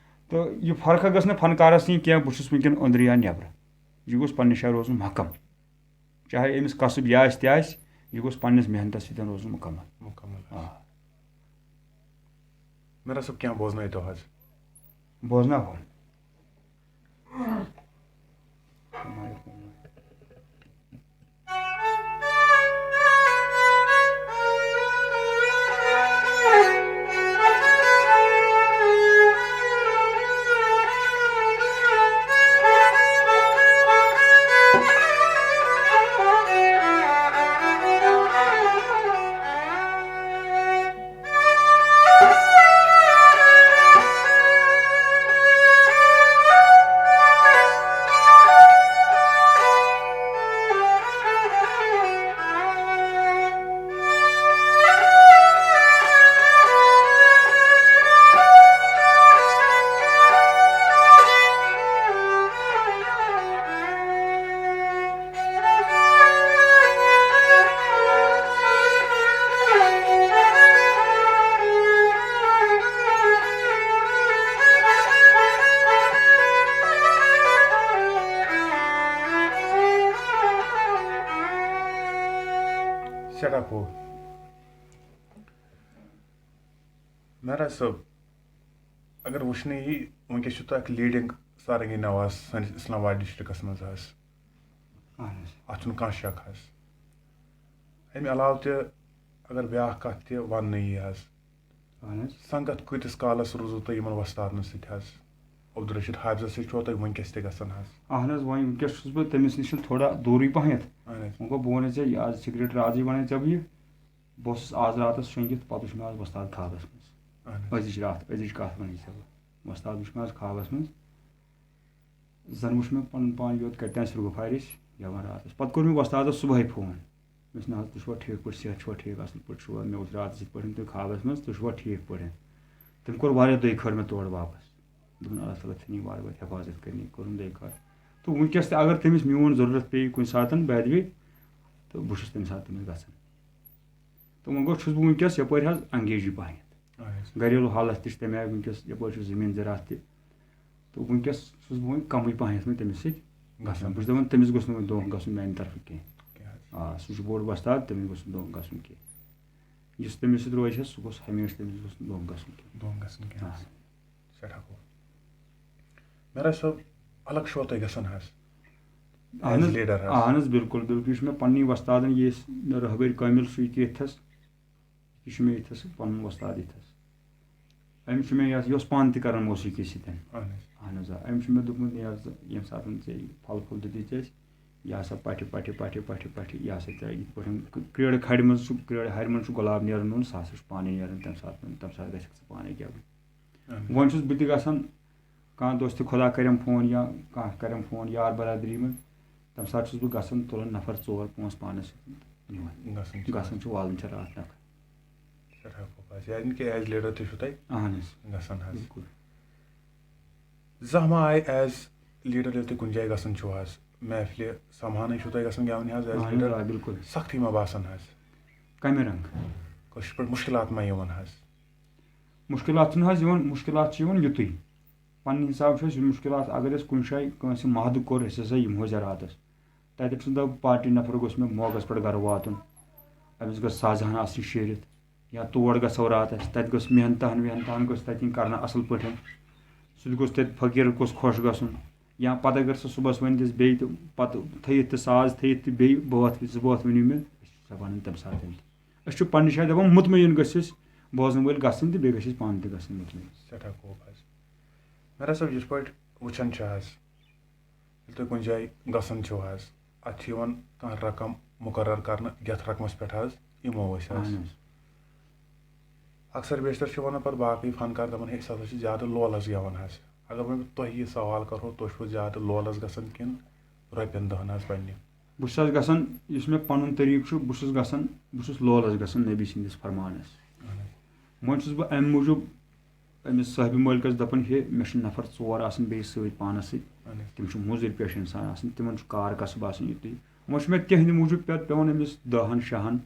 تہٕ یہِ فرقہ گٔژھ نہٕ فنکارَس یِنۍ کینٛہہ، بہٕ چھُس وٕنکٮ۪ن أنٛدرٕ یا نٮ۪برٕ۔ یہِ گوٚژھ پنٛنہِ جایہِ روزُن محکم۔ چاہے أمِس کسب یہِ آسہِ تہِ آسہِ، یہِ گوٚژھ پنٛنِس محنتَس سۭتۍ روزُن مُکمل۔ مُکمل آ۔ حظ۔ میرا صٲب، کینٛہہ بوزنٲیتو حظ۔ بوزناوہون۔ سٮ۪ٹھاہ خوٗب۔ مہراج صٲب، اگر وٕچھنہٕ یی، وٕنکیٚس چھُ تۄہہِ اکھ leading سارنگی نواز سٲنِس اسلام آباد ڈسٹرکٹس منٛز حظ۔ اہن حظ۔ اتھ چھُنہٕ کانٛہہ شک حظ۔ امہِ علاوٕ تہِ اگر بیٛاکھ کتھ تہِ وننہٕ یی حظ، اہن حظ۔ سنگت کۭتِس کالس روٗزوٕ تۄہہِ یِمن وۄستادن سۭتۍ حظ؟ عبدالرشید حافظس سۭتۍ چھُوا تُہۍ وٕنکیٚس تہِ گژھان حظ؟ اہن حظ، وۄنۍ وٕنکیٚس چھُس بہٕ تٔمِس نِش تھوڑا دوٗرٕے پہنتھ۔ اہن حظ۔ وۄنۍ گوٚو، بہٕ وَنے ژےٚ، یہِ آز سِگریٹ رازٕے وَنے ژےٚ بہٕ یہِ۔ بہٕ اوسُس آز راتَس شۄنٛگِتھ، پَتہٕ وٕچھ مےٚ آز وۄستاد خوابَس منٛز۔ اہن حظ۔ أزِچ راتھ، أزِچ کَتھ وَنٕے ژےٚ بہٕ۔ وۄستاد وٕچھ مےٚ آز خوابَس منٛز۔ زَن وٕچھ مےٚ پَنُن پان یوت کَتہِ تام سرٛوٚگہٕ فارِس یَوان راتَس۔ پَتہٕ کوٚر مےٚ وۄستادَس صُبحٲے فون۔ مےٚ ووٚنُس، "نہ حظ، تُہۍ چھُوا ٹھیٖک پٲٹھۍ، صحت چھُوا ٹھیٖک، اَصٕل پٲٹھۍ چھُوا؟" مےٚ وٕچھ راتَس یِتھ پٲٹھۍ تُہۍ خوابَس منٛز، تُہۍ چھُوا ٹھیٖک پٲٹھۍ؟ تٔمۍ کوٚر واریاہ دۄیہِ خٲر مےٚ تورٕ واپَس۔ دوٚپُن، "اللہ تعالیٰ تھٲینی وارٕ وارٕ حفاظت کٔرنی"، کوٚرُن دۄیہِ خٲر۔ تہٕ وٕنکیٚس تہِ اگر تٔمِس میون ضروٗرت پیٚیہِ کُنہِ ساتَن، by the way، تہٕ بہٕ چھُس تَمہِ ساتہٕ تٔمِس گژھان۔ تہٕ وۄنۍ گوٚو، چھُس بہٕ وٕنکیٚس یَپٲرۍ حظ engage پَہَنتھ۔ اہن حظ۔ گَریلوٗ حالت تہِ چھِ تَمہِ آیہِ وٕنکیٚس، یَپٲرۍ چھُ زٔمیٖن زِراعت تہِ۔ تہٕ وٕنکیٚس چھُس بہٕ وۄنۍ کَمٕے پَہَنتھ وۄنۍ تٔمِس سۭتۍ گژھان۔ بہٕ چھُس دَپان، تٔمِس گوٚژھ نہٕ وۄنۍ دھوکہٕ گژھُن میٛانہِ طرفہٕ کینٛہہ۔ کینٛہہ حظ۔ آ، سُہ چھُ بوٚڑ وۄستاد، تٔمِس گوٚژھ نہٕ دھوکہٕ گژھُن کینٛہہ۔ یُس تٔمِس سۭتۍ روزِ ہا، سُہ گوٚژھ ہمیشہِ تٔمِس گوٚژھ نہٕ دھوکہٕ گژھُن کینٛہہ۔ دھوکہٕ گژھُن کینٛہہ آ۔ حظ۔ سٮ۪ٹھاہ گوٚو۔ مہراج صٲب، الگ چھُوا تُہۍ گژھان حظ؟ اہن as حظ، leader حظ۔ اہن حظ، بِلکُل، بِلکُل۔ یہِ چھُ مےٚ پننی وۄستادن، یہِ ٲسۍ مےٚ رہبر کٲمِل سُہ یہِ تہِ ییٚتھس۔ یہِ چھُ مےٚ ییٚتھس پنُن وۄستاد ییٚتھس۔ أمۍ چھُ مےٚ یہِ ہسا، یہِ اوس پانہٕ تہِ کران موسیقی سۭتۍ۔ اہن حظ۔ اہن حظ آ، أمۍ چھُ مےٚ دوٚپمُت، نیاز، ییٚمہِ ساتہٕ ژےٚ یہِ پھل پھُل دیُتُے ژےٚ اَسہِ، یہِ ہسا پٹھِ پٹھِ پٹھِ پٹھِ پٹھِ، یہِ ہسا ژےٚ یِتھ پٲٹھۍ کرٛیڈٕ کھڑِ منٛز چھُ، کرٛیڈٕ ہرِ منٛز چھُ گۄلاب نیران نوٚن، سُہ ہسا چھُ پانے نیران تَمہِ ساتہٕ، تَمہِ ساتہٕ گژھکھ ژٕ پانے گٮ۪وُن۔ اہن حظ۔ وۄنۍ چھُس بہٕ تہِ گژھان، کانٛہہ دوست خۄدا کَرٮ۪م فون یا کانٛہہ کَرٮ۪م فون یار برادری منٛز، تَمہِ ساتہٕ چھُس بہٕ گژھان، تُلان نفر ژور پانٛژھ پانَس سۭتۍ نِوان۔ گژھان چھِ گژھان چھُ، والان چھِ راتھ نفر۔ سٮ۪ٹھاہ خوٗب حظ۔ یعنی کہِ ایز لیٖڈر تہِ چھُو تۄہہِ اہن حظ، گژھان حظ۔ بِلکُل۔ زانٛہہ ما آیہِ ایز لیٖڈر ییٚلہِ تُہۍ کُنہِ جایہِ گژھان چھِو حظ، محفلہِ سمہانٕے چھُو تۄہہِ گژھان گٮ۪ونہِ حظ ایز اہن حظ، لیٖڈر، آ، بِلکُل۔ سختی ما باسان حظ؟ کَمہِ رنٛگ؟ کٲشِر پٲٹھۍ مُشکلات ما یِوان حظ؟ مُشکلات چھِنہٕ حظ یِوان، مُشکلات چھِ یِوان یُتُے۔ پننہِ حسابہٕ چھُ اَسہِ یہِ مُشکلات، اگر أسۍ کُنہِ جایہِ کٲنٛسہِ مہدٕ کوٚر، أسۍ ہسا یِمہو زِراتَس، تَتٮ۪تھ چھُنہٕ دَپان پارٹی نفر گوٚژھ مےٚ موقعس پٮ۪ٹھ گرٕ واتُن، أمِس گٔژھ سازہان آسٕنۍ شیٖرِتھ، یا تور گژھو راتَس، تَتہِ گٔژھ محنتہن وحنتہن گٔژھ تَتہِ یِنۍ کرنہٕ اَصٕل پٲٹھۍ، سُہ تہِ گوٚژھ تَتہِ فقیٖر گوٚژھ خۄش گژھُن۔ یا پَتہٕ اگر سُہ صُبحَس وَنہِ تِژھ بیٚیہِ تہٕ پَتہٕ تھٲیِتھ تہِ ساز تھٲیِتھ تہِ بیٚیہِ بٲتھ زٕ بٲتھ ؤنِو مےٚ، أسۍ چھِ سۄ وَنان تَمہِ ساتہٕ تہِ۔ أسۍ چھِ پننہِ جایہِ دَپان مطمعین گٔژھۍ أسۍ بوزن وٲلۍ گژھٕنۍ تہٕ بیٚیہِ گژھِ اَسہِ پانہٕ تہِ گژھٕنۍ مطمعین۔ سٮ۪ٹھاہ خوٗب حظ۔ مہراج صٲب، یِتھ پٲٹھۍ وٕچھان چھِ حظ، ییٚلہِ تُہۍ کُنہِ جایہِ گژھان چھِو حظ، اَتھ چھِ یِوان کانٛہہ رقم مُقرر کرنہٕ، یَتھ رقمَس پٮ۪ٹھ حظ یِمو أسۍ حظ۔ اہن حظ۔ اکثر بیشتر چھِ وَنان پَتہٕ باقٕے فنکار، دَپان ہے أسۍ ہسا چھِ زیادٕ لولَس گٮ۪وان حظ۔ اگر وۄنۍ بہٕ تۄہہِ یہِ سوال کَرہو، تُہۍ چھِو زیادٕ لولَس گژھان کِنہٕ رۄپیَن دَہَن حظ پنٛنہِ؟ بہٕ چھُس حظ گژھان، یُس مےٚ پَنُن طریٖقہٕ چھُ، بہٕ چھُس گژھان، بہٕ چھُس لولَس گژھان نبی سٕنٛدِس فرمانَس۔ اہن حظ۔ وۄنۍ چھُس بہٕ اَمہِ موٗجوٗب أمِس صٲحبِ مٲلکَس دَپان، ہے مےٚ چھِ نفر ژور آسان بیٚیہِ سۭتۍ پانَس سۭتۍ، اہن حظ۔ تِم چھِ مُضِر پیشہٕ اِنسان آسان، تِمَن چھُ کار کسب آسان یُتُے۔ وۄنۍ چھُ مےٚ تِہِنٛدِ موٗجوٗب پٮ۪تھ پٮ۪وان أمِس دَہَن شَہَن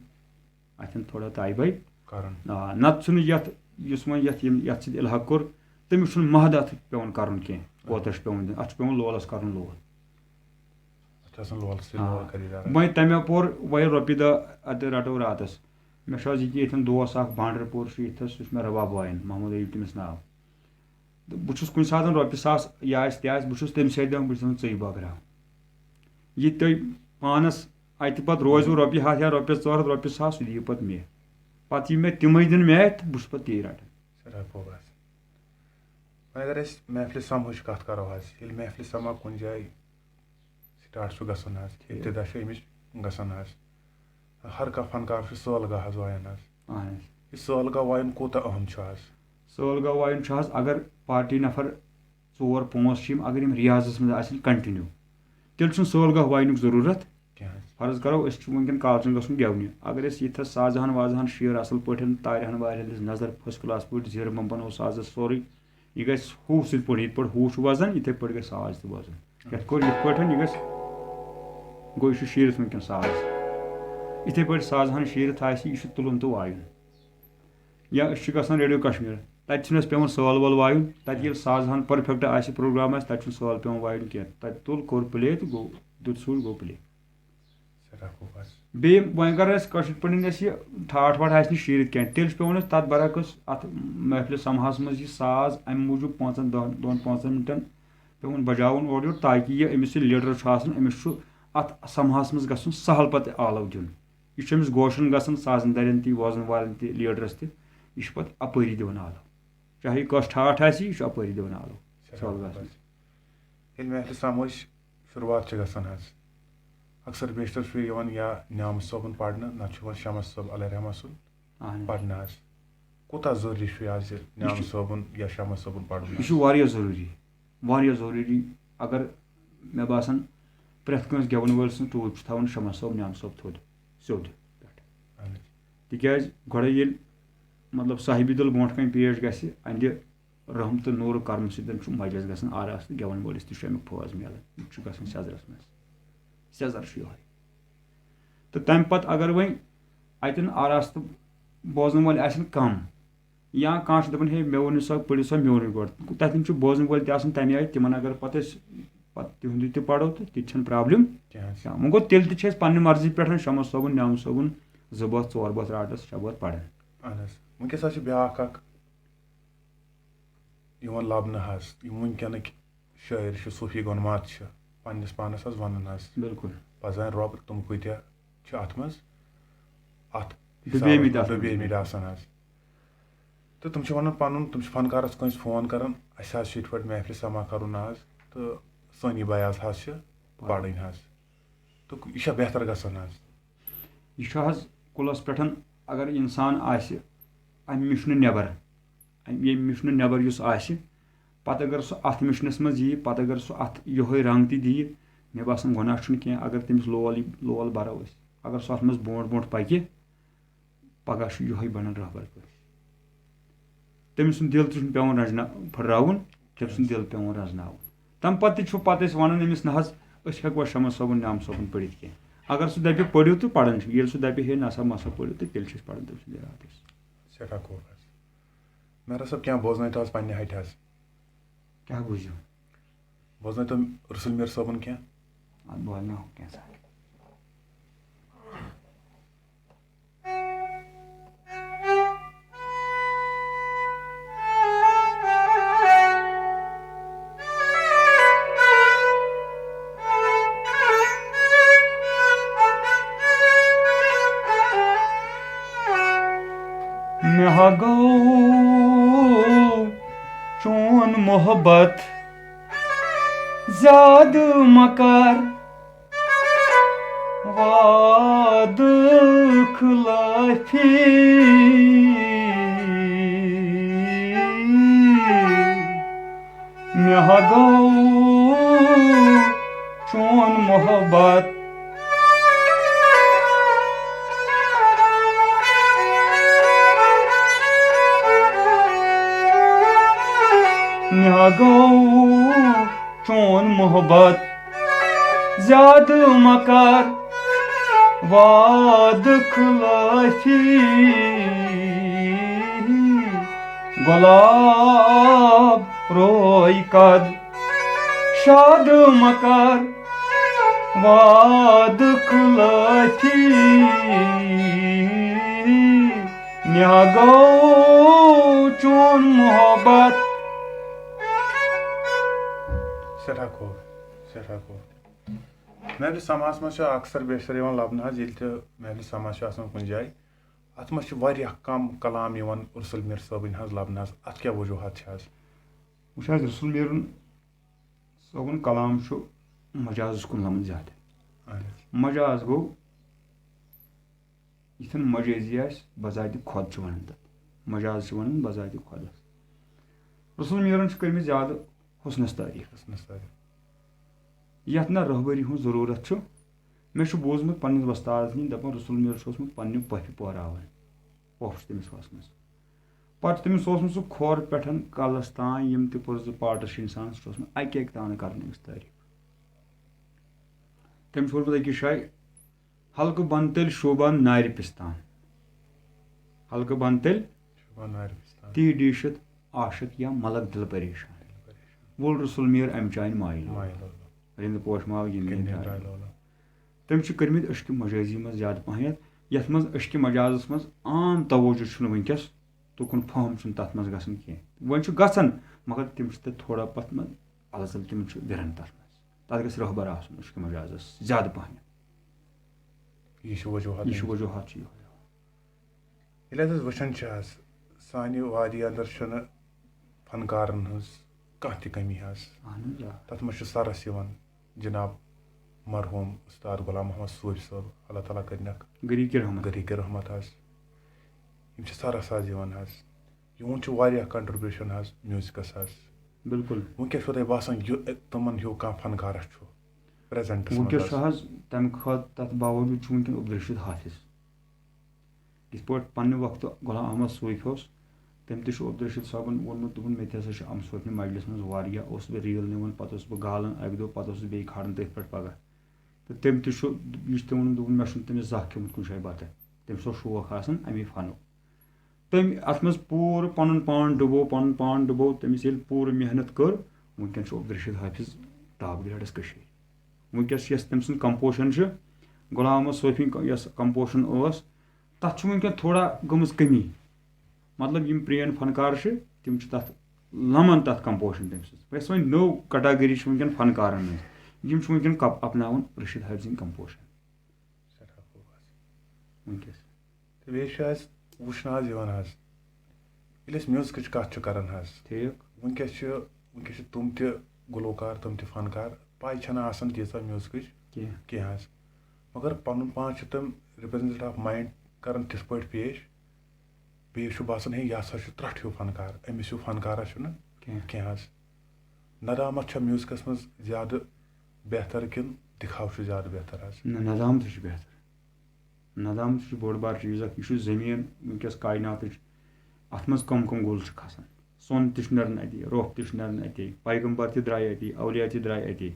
اَتھٮ۪ن تھوڑا تایہِ بایہِ۔ کَرُن۔ آ، نَتہٕ چھُنہٕ یَتھ، یُس وۄنۍ یَتھ یِم، یَتھ سۭتۍ اِلحاق کوٚر، تٔمِس چھُنہٕ مَہدٕ اَتھ پٮ۪وان کَرُن کینٛہہ، کوتاہ چھُ پٮ۪وان دیُن، اَتھ چھُ پٮ۪وان لولَس کَرُن لول۔ اَتھ چھُ آسان لولہٕ سۭتۍ آ۔ لول خریٖدار۔ وۄنۍ تَمہِ اَپور وۄنۍ رۄپیہِ دَہ اَتہِ رَٹو راتَس۔ مےٚ چھُ حظ ییٚتہِ ییٚتٮ۪ن دوس اَکھ بانڈر پوٗر چھُ ییٚتھَس، سُہ چھُ مےٚ رباب وایَن، محمد ایوب تٔمِس ناو۔ تہٕ بہٕ چھُس کُنہِ ساتہٕ رۄپیہِ ساس یا آسہِ تہِ آسہِ، بہٕ چھُس تٔمِس سۭتۍ دِوان، بہٕ چھُس دَپان ژٕے بٲگراو۔ یہِ تۄہہِ پانَس اَتہِ پَتہٕ روزِوٕ رۄپیہِ ہَتھ یا رۄپیَس ژور ہَتھ، رۄپیہِ ساس، سُہ دِیِو پَتہٕ مےٚ۔ پَتہٕ یہِ مےٚ تِمَے دِن مےٚ اَتھِ تہٕ بہٕ چھُس پَتہٕ تی رَٹان۔ سٮ۪ٹھاہ خوٗب حظ۔ وۄنۍ اگر أسۍ محفلہِ سماہٕچ کَتھ کَرو حظ، ییٚلہِ محفلہِ سما کُنہِ جایہِ سٹاٹ چھُ گژھان حظ، ابتدا چھُ أمِس گژھان حظ، ہر کانٛہہ فنکار چھُ سٲلگاہ حظ وایان حظ۔ اہن حظ۔ یہِ سٲلگاہ وایُن کوٗتاہ اہم چھُ حظ؟ سٲلگاہ وایُن چھُ حظ، اگر پارٹی نفر ژور پانٛژھ چھِ یِم، اگر یِم ریاضس منٛز آسن کنٹِنیو، تیٚلہِ چھُنہٕ سٲلگاہ واینُک ضروٗرت۔ کینٛہہ حظ۔ فرض کرو، أسۍ چھِ وٕنکیٚن کالچن گژھُن گٮ۪ونہِ، اگر أسۍ ییٚتہِ حظ سازہن وازہن شیر اصل پٲٹھۍ، تارِ ہن وارِ ہن دِژ نظر، فرسٹ کلاس پٲٹھۍ زیٖرٕ بمبن اوس سازس سورُے، یہِ گژھِ ہُہ سٕنٛدۍ پٲٹھۍ، یِتھ پٲٹھۍ ہُہ چھُ وزان، یِتھے پٲٹھۍ گژھِ ساز تہِ وزُن۔ یتھ پٲٹھۍ، یِتھ پٲٹھۍ یہِ گژھِ، گوٚو یہِ چھُ شیٖرِتھ وٕنکیٚن ساز۔ یِتھے پٲٹھۍ سازہن شیٖرِتھ آسہِ، یہِ چھُ تُلُن تہٕ وایُن۔ یا أسۍ چھِ گژھان ریڈیو کشمیر، تتہِ چھُنہٕ اَسہِ پٮ۪وان سٲل وٲل وایُن، تتہِ ییٚلہِ سازہن پٔرفیکٹ آسہِ پروگرام آسہِ، تتہِ چھُنہٕ سٲل پٮ۪وان وایُن کینٛہہ، تتہِ تُل، کوٚر پلے تہٕ گوٚو، دیُت سُچ، گوٚو پلے۔ سٮ۪ٹھاہ خوٗب حظ۔ بیٚیہِ وۄنۍ کر اَسہِ کٲشِر پٲٹھۍ اَسہِ یہِ ٹھاٹھ واٹھ آسہِ نہٕ شیٖرِتھ کینٛہہ، تیٚلہِ چھُ پٮ۪وان اَسہِ تَتھ برعکس اَتھ محفلہِ سماہَس منٛز یہِ ساز اَمہِ موٗجوٗب پانٛژَن دَہَن دۄن پانٛژَن مِنٹَن پٮ۪وان بَجاوُن اورٕ یورٕ، تاکہِ یہِ أمِس یہِ لیٖڈَر چھُ آسان، أمِس چھُ اَتھ سماہَس منٛز گژھُن سہل پَتہٕ آلو دیُن۔ یہِ چھُ أمِس گوشَن گژھان، سازَن دَرٮ۪ن تہِ، ووزَن والٮ۪ن تہِ، لیٖڈرَس تہِ، یہِ چھُ پَتہٕ اَپٲری دِوان آلو۔ چاہے یہِ کۄس ٹھاٹھ آسہِ، یہِ چھُ اَپٲری دِوان آلو۔ سٮ۪ٹھاہ سہل خوٗب گژھان۔ حظ۔ ییٚلہِ محفلہِ سماہٕچ شروٗعات چھِ گژھان حظ، اکثر بیشتر چھُ یِوان یا نیامہٕ صٲبُن پرنہٕ، نتہٕ چھُ یِوان شمس صٲب علیہ رحمہ سُنٛد اہن حظ۔ پرنہٕ حظ۔ کوٗتاہ ضروٗری چھُ یہِ حظ یہِ نیامہٕ صٲبُن یا شمس صٲبُن پرُن یہِ حظ؟ چھُ واریاہ ضروٗری، واریاہ ضروٗری۔ اگر مےٚ باسان پرٛٮ۪تھ کٲنٛسہِ گٮ۪وَن وٲلۍ سٕنٛز ٹوٗپۍ چھِ تھاوُن شمس صٲب، نیامہٕ صٲب تھوٚد، سیوٚد پٮ۪ٹھ۔ اہن حظ۔ تِکیٛازِ گۄڈَے ییٚلہِ مطلب صاحبِ دِل برونٛٹھ کَنہِ پیش گژھِ، اَندِ رحم تہٕ نوٗرٕ کرم سۭتۍ چھُ مجلس گژھان آراستہٕ، گٮ۪وَن وٲلِس تہِ چھُ اَمیُک فٲض میلان، یہِ تہِ چھُ گژھان سیٚزرَس منٛز۔ سیٚزر چھُ یِہوٚے۔ تہٕ تَمہِ پَتہٕ اگر وۄنۍ اَتٮ۪ن آراستہٕ بوزَن وٲلۍ آسن کَم، یا کانٛہہ چھُ دَپان، ہے، مےٚ ؤنِو سا، پٔرِو سا میونُے گۄڈٕ، تَتٮ۪ن چھُ بوزَن وٲلۍ تہِ آسان تَمہِ آیہِ، تِمَن اگر پَتہٕ أسۍ پَتہٕ تِہُنٛدُے تہِ پَرو تہٕ تہِ تہِ چھَنہٕ پرابلم۔ کینٛہہ حظ۔ یا وۄنۍ گوٚو، تیٚلہِ تہِ چھِ أسۍ پننہِ مرضی پٮ۪ٹھ شمس صٲبُن، نیامہٕ صٲبُن زٕ بٲتھ، ژور بٲتھ رٹس، شےٚ بٲتھ پران۔ اہن حظ۔ وٕنکیٚس حظ چھِ بیٛاکھ اکھ یِوان لبنہٕ حظ، یِم وٕنکیٚنٕکۍ شٲعر چھِ، صوٗفی گۄنمات چھِ، پننِس پانس حظ ونان حظ، بِلکُل۔ پزان رۄب، تِم کۭتیاہ چھِ اتھ منٛز، اتھ ڈُبیمٕتۍ حسابس منٛز آسان۔ ڈُبیمٕتۍ آسان حظ۔ تہٕ تِم چھِ وَنان پَنُن، تِم چھِ فنکارَس کٲنٛسہِ فون کَران، اَسہِ حظ چھِ یِتھ پٲٹھۍ محفلہِ سما کَرُن حظ، تہٕ سٲنی بیاض حظ چھِ پَرٕنۍ حظ، تہٕ یہِ چھا بہتر گژھان حظ؟ یہِ چھُ حظ کُلَس پٮ۪ٹھ، اگر اِنسان آسہِ اَمہِ مِشنہٕ نٮ۪بر، اَمہِ، ییٚمہِ مِشنہٕ نٮ۪بر یُس آسہِ، پَتہٕ اگر سُہ اَتھ مِشنَس منٛز یِیہِ، پَتہٕ اگر سُہ اَتھ یِہوٚے رنٛگ تہِ دِیہِ، مےٚ باسان گۄناہ چھُنہٕ کینٛہہ، اگر تٔمِس لول یی، لول بَرو أسۍ۔ اگر سُہ اَتھ منٛز برونٛٹھ برونٛٹھ پَکہِ، پَگاہ چھُ یِہوٚے بَنان رہبر پٲٹھۍ۔ تٔمۍ سُنٛد دِل تہِ چھُنہٕ پٮ۪وان رَزنا-، پھٔٹراوُن، تٔمۍ سُنٛد دِل پٮ۪وان رَزناوُن۔ تَمہِ پَتہٕ تہِ چھُ پَتہٕ أسۍ وَنان أمِس، نہ حظ، أسۍ ہٮ۪کوا شمس صٲبُن، نعام صٲبُن پٔرِتھ کینٛہہ؟ اگر سُہ دَپہِ پٔرِو تہٕ پَران چھِ، ییٚلہِ سُہ دَپہِ ہے نہ سا مَسا پٔرِو تہٕ تیٚلہِ چھِ أسۍ پَران تٔمۍ سٕنٛدِ راتَس۔ سٮ۪ٹھاہ خوٗب حظ۔ مہراج صٲب، کینٛہہ بوزنٲیتو حظ پننہِ ہٹہِ حظ۔ کیٛاہ بوٗزِو؟ بوزنٲیتو رسول میر صٲبُن کینٛہہ۔ اَتھ بوزناوو کینٛژھا۔ مےٚ ہا گوٚو چون محبت زیادٕ مکار وعدٕ خلافی۔ مےٚ ہا گوٚو چون محبت مےٚ ہا گوٚو چون محبت زیادٕ مکار وعدٕ خلافی۔ گۄلاب روے قد شاد مکار وعدٕ خلافی۔ مےٚ گوٚو چون محبت۔ سٮ۪ٹھاہ خوٗب، سٮ۪ٹھاہ خوٗب۔ محفلہِ سماہس منٛز چھُ اکثر بیشتر یِوان لبنہٕ حظ، ییٚلہِ تہِ محفلہِ سما چھُ آسان کُنہِ جایہِ، اتھ منٛز چھِ واریاہ کم کلام یِوان رسول میر صٲبٕنۍ حظ لبنہٕ حظ۔ اتھ کیٛاہ وجوہات چھِ حظ؟ وٕچھ حظ، رسول میٖرُن صٲبُن کلام چھُ مجازس کُن لمُت زیادٕ۔ اہن حظ۔ مجاز گوٚو یِتھن مجٲزی آسہِ، بذاتِ خۄد چھِ وَنان تَتھ۔ مجاز چھِ وَنان بذاتِ خۄدَس۔ رسول میٖرَن چھِ کٔرمٕتۍ زیادٕ حسنَس تعریٖف۔ حسنَس تعریٖف۔ یَتھ نہ رہبری ہُنٛد ضروٗرت چھُ۔ مےٚ چھُ بوٗزمُت پنٛنِس وۄستادَس نِش دَپان، رسول میٖر چھُ اوسمُت پنٛنہِ پۄپھِ پوراوان۔ پۄپھ چھِ تٔمِس ٲسمٕژ۔ پَتہٕ چھُ تٔمِس اوسمُت سُہ کھۄر پٮ۪ٹھ کَلَس تام، یِم تہِ پُرزٕ پارٹٕس چھِ اِنسانَس، سُہ چھُ اوسمُت اَکہِ اَکہِ تانہٕ کَران أمِس تعریٖف۔ تٔمۍ چھُ ووٚنمُت أکِس جایہِ، حلقہٕ بنتٕلۍ شوٗبان نارِ پِستان۔ حلقہٕ بنتٕلۍ شوٗبان نارِ پِستان۔ تی ڈیٖشِتھ عاشق یا ملک دِل پریشان۔ دِل پریشان۔ وول رسول میر اَمہِ چانہِ مایہِ لولہٕ۔ مایہِ لولہٕ۔ رِنٛد پوش مال گِنٛدنہِ گِنٛدنہِ درٛاے درٛاے لولہٕ۔ لولہٕ۔ تٔمۍ چھُ کٔرمٕتۍ عشقِ مجٲزی منٛز زیادٕ پہنتھ، یَتھ منٛز عشقِ مجازَس منٛز عام توجہ چھُنہٕ وٕنکیٚس، تُکُن فہم چھُنہٕ تَتھ منٛز گژھان کینٛہہ۔ وۄنۍ چھُ گژھان، مگر تِم چھِ تَتہِ تھوڑا پَتھ منٛز، الہٕ ژَل تِم چھِ وِران تَتھ منٛز۔ تَتھ گژھِ رہبر آسُن عشقِ مجازَس زیادٕ پہنتھ۔ یہِ چھُ وجوہات یہِ چھُ أمِس۔ وجوہات چھُ یِہوٚے۔ ییٚلہِ حظ أسۍ وٕچھان چھِ حظ، سانہِ وادی اندر چھُنہٕ فنکارن ہٕنٛز کانٛہہ تہِ کمی حظ۔ اہن حظ، آ۔ تتھ منٛز چھُ سرس یِوان جناب مرحوم استاد غلام محمد صوفی صٲب، اللہ تعالیٰ کٔرِنکھ غریٖقِ رحمت۔ غریٖقِ رحمت حظ۔ یِم چھِ سرس حظ یِوان حظ۔ یِہُنٛد چھُ واریاہ contribution حظ میوٗزکس حظ۔ بِلکُل۔ وٕنکیٚس چھُو تۄہہِ باسان یہِ تِمن ہیوٗ کانٛہہ فنکارا چھُ presentس منٛز وٕنکیٚس چھُ حظ؟ حظ تَمہِ کھۄتہٕ تَتھ باوجوٗد چھُ وٕنکیٚن عبدالرشید حافظ۔ یِتھ پٲٹھۍ پننہِ وقتہٕ غلام احمد صوفی اوس، تٔمۍ تہِ چھُ عبدالرشید صٲبن ووٚنمُت، دوٚپُن، مےٚ تہِ ہسا چھُ اَمہٕ صوفنہِ مجلس منٛز واریاہ، اوسُس بہٕ ریٖل نِوان، پتہٕ اوسُس بہٕ گالان اَکہِ دۄہ، پتہٕ اوسُس بیٚیہِ کھالان تٔتھۍ پٮ۪ٹھ پگاہ۔ تہٕ تٔمۍ تہِ چھُ، یہِ چھُ تٔمۍ ووٚنمُت، دوٚپُن، مےٚ چھُنہٕ تٔمِس زانٛہہ کھیوٚمُت کُنہِ جایہِ بتہٕ۔ تٔمِس اوس شوق آسان اَمے فنُک۔ تٔمۍ اَتھ منٛز پوٗرٕ پَنُن پان ڈُبو، پَنُن پان ڈُبو۔ تٔمِس ییٚلہِ پوٗرٕ محنت کٔر، وٕنکیٚن چھُ عبدالرشید حافظ top gradس کٔشیٖرِ۔ وٕنکیٚس یۄس تٔمۍ سٕنٛز composition چھِ، غلام محمد صوفی یۄس composition ٲس، تَتھ چھُ وٕنکیٚن تھوڑا گٔمٕژ کٔمی۔ مطلب، یِم پرٛٲنۍ فنکار چھِ، تِم چھِ تَتھ لَمان تَتھ composition تٔمۍ سٕنٛز۔ یۄس وۄنۍ نٔو category چھِ وٕنکیٚن فنکارَن منٛز، یِم چھِ وٕنکیٚن کپ-، اپناوان رشید حافظ سٕنٛدۍ composition۔ سٮ۪ٹھاہ خوٗب حظ۔ وٕنکیٚس۔ تہٕ بیٚیہِ چھُ اَسہِ وٕچھنہٕ حظ یِوان حظ، ییٚلہِ أسۍ میوٗزکٕچ کَتھ چھِ کَران حظ، ٹھیٖک وٕنکیٚس چھِ وٕنکیٚس چھِ تِم تہِ گُلوکار، تِم تہِ فنکار، پَے چھَنہٕ آسان تیٖژاہ میوٗزکٕچ کینٛہہ کینٛہہ حظ، مگر پَنُن پان چھِ تِم representative of mind کَران تِتھ پٲٹھۍ پیش، بیٚیِس چھُ باسان ہے یہِ ہسا چھُ ترٛٹھ ہیوٗ فنکار، أمِس ہیوٗ فنکارا چھُنہٕ کینٛہہ کینٛہہ حظ۔ ندامت چھا میوٗزکَس منٛز زیادٕ بہتر کِنہٕ دِکھاو چھُ زیادٕ بہتر حظ؟ نہ، ندامت چھُ بہتر۔ ندامت چھُ بوٚڑ بار چیٖز اکھ۔ یہِ چھُ زٔمیٖن وٕنکیٚس کایناتٕچ۔ اَتھ منٛز کَم کَم گُل چھِ کھسان۔ سۄن تہِ چھُ نیران اَتی، روٚپھ تہِ چھُ نیران اَتی، پیغمبر تہِ درٛاے اَتی، اولیا تہِ درٛاے اَتی۔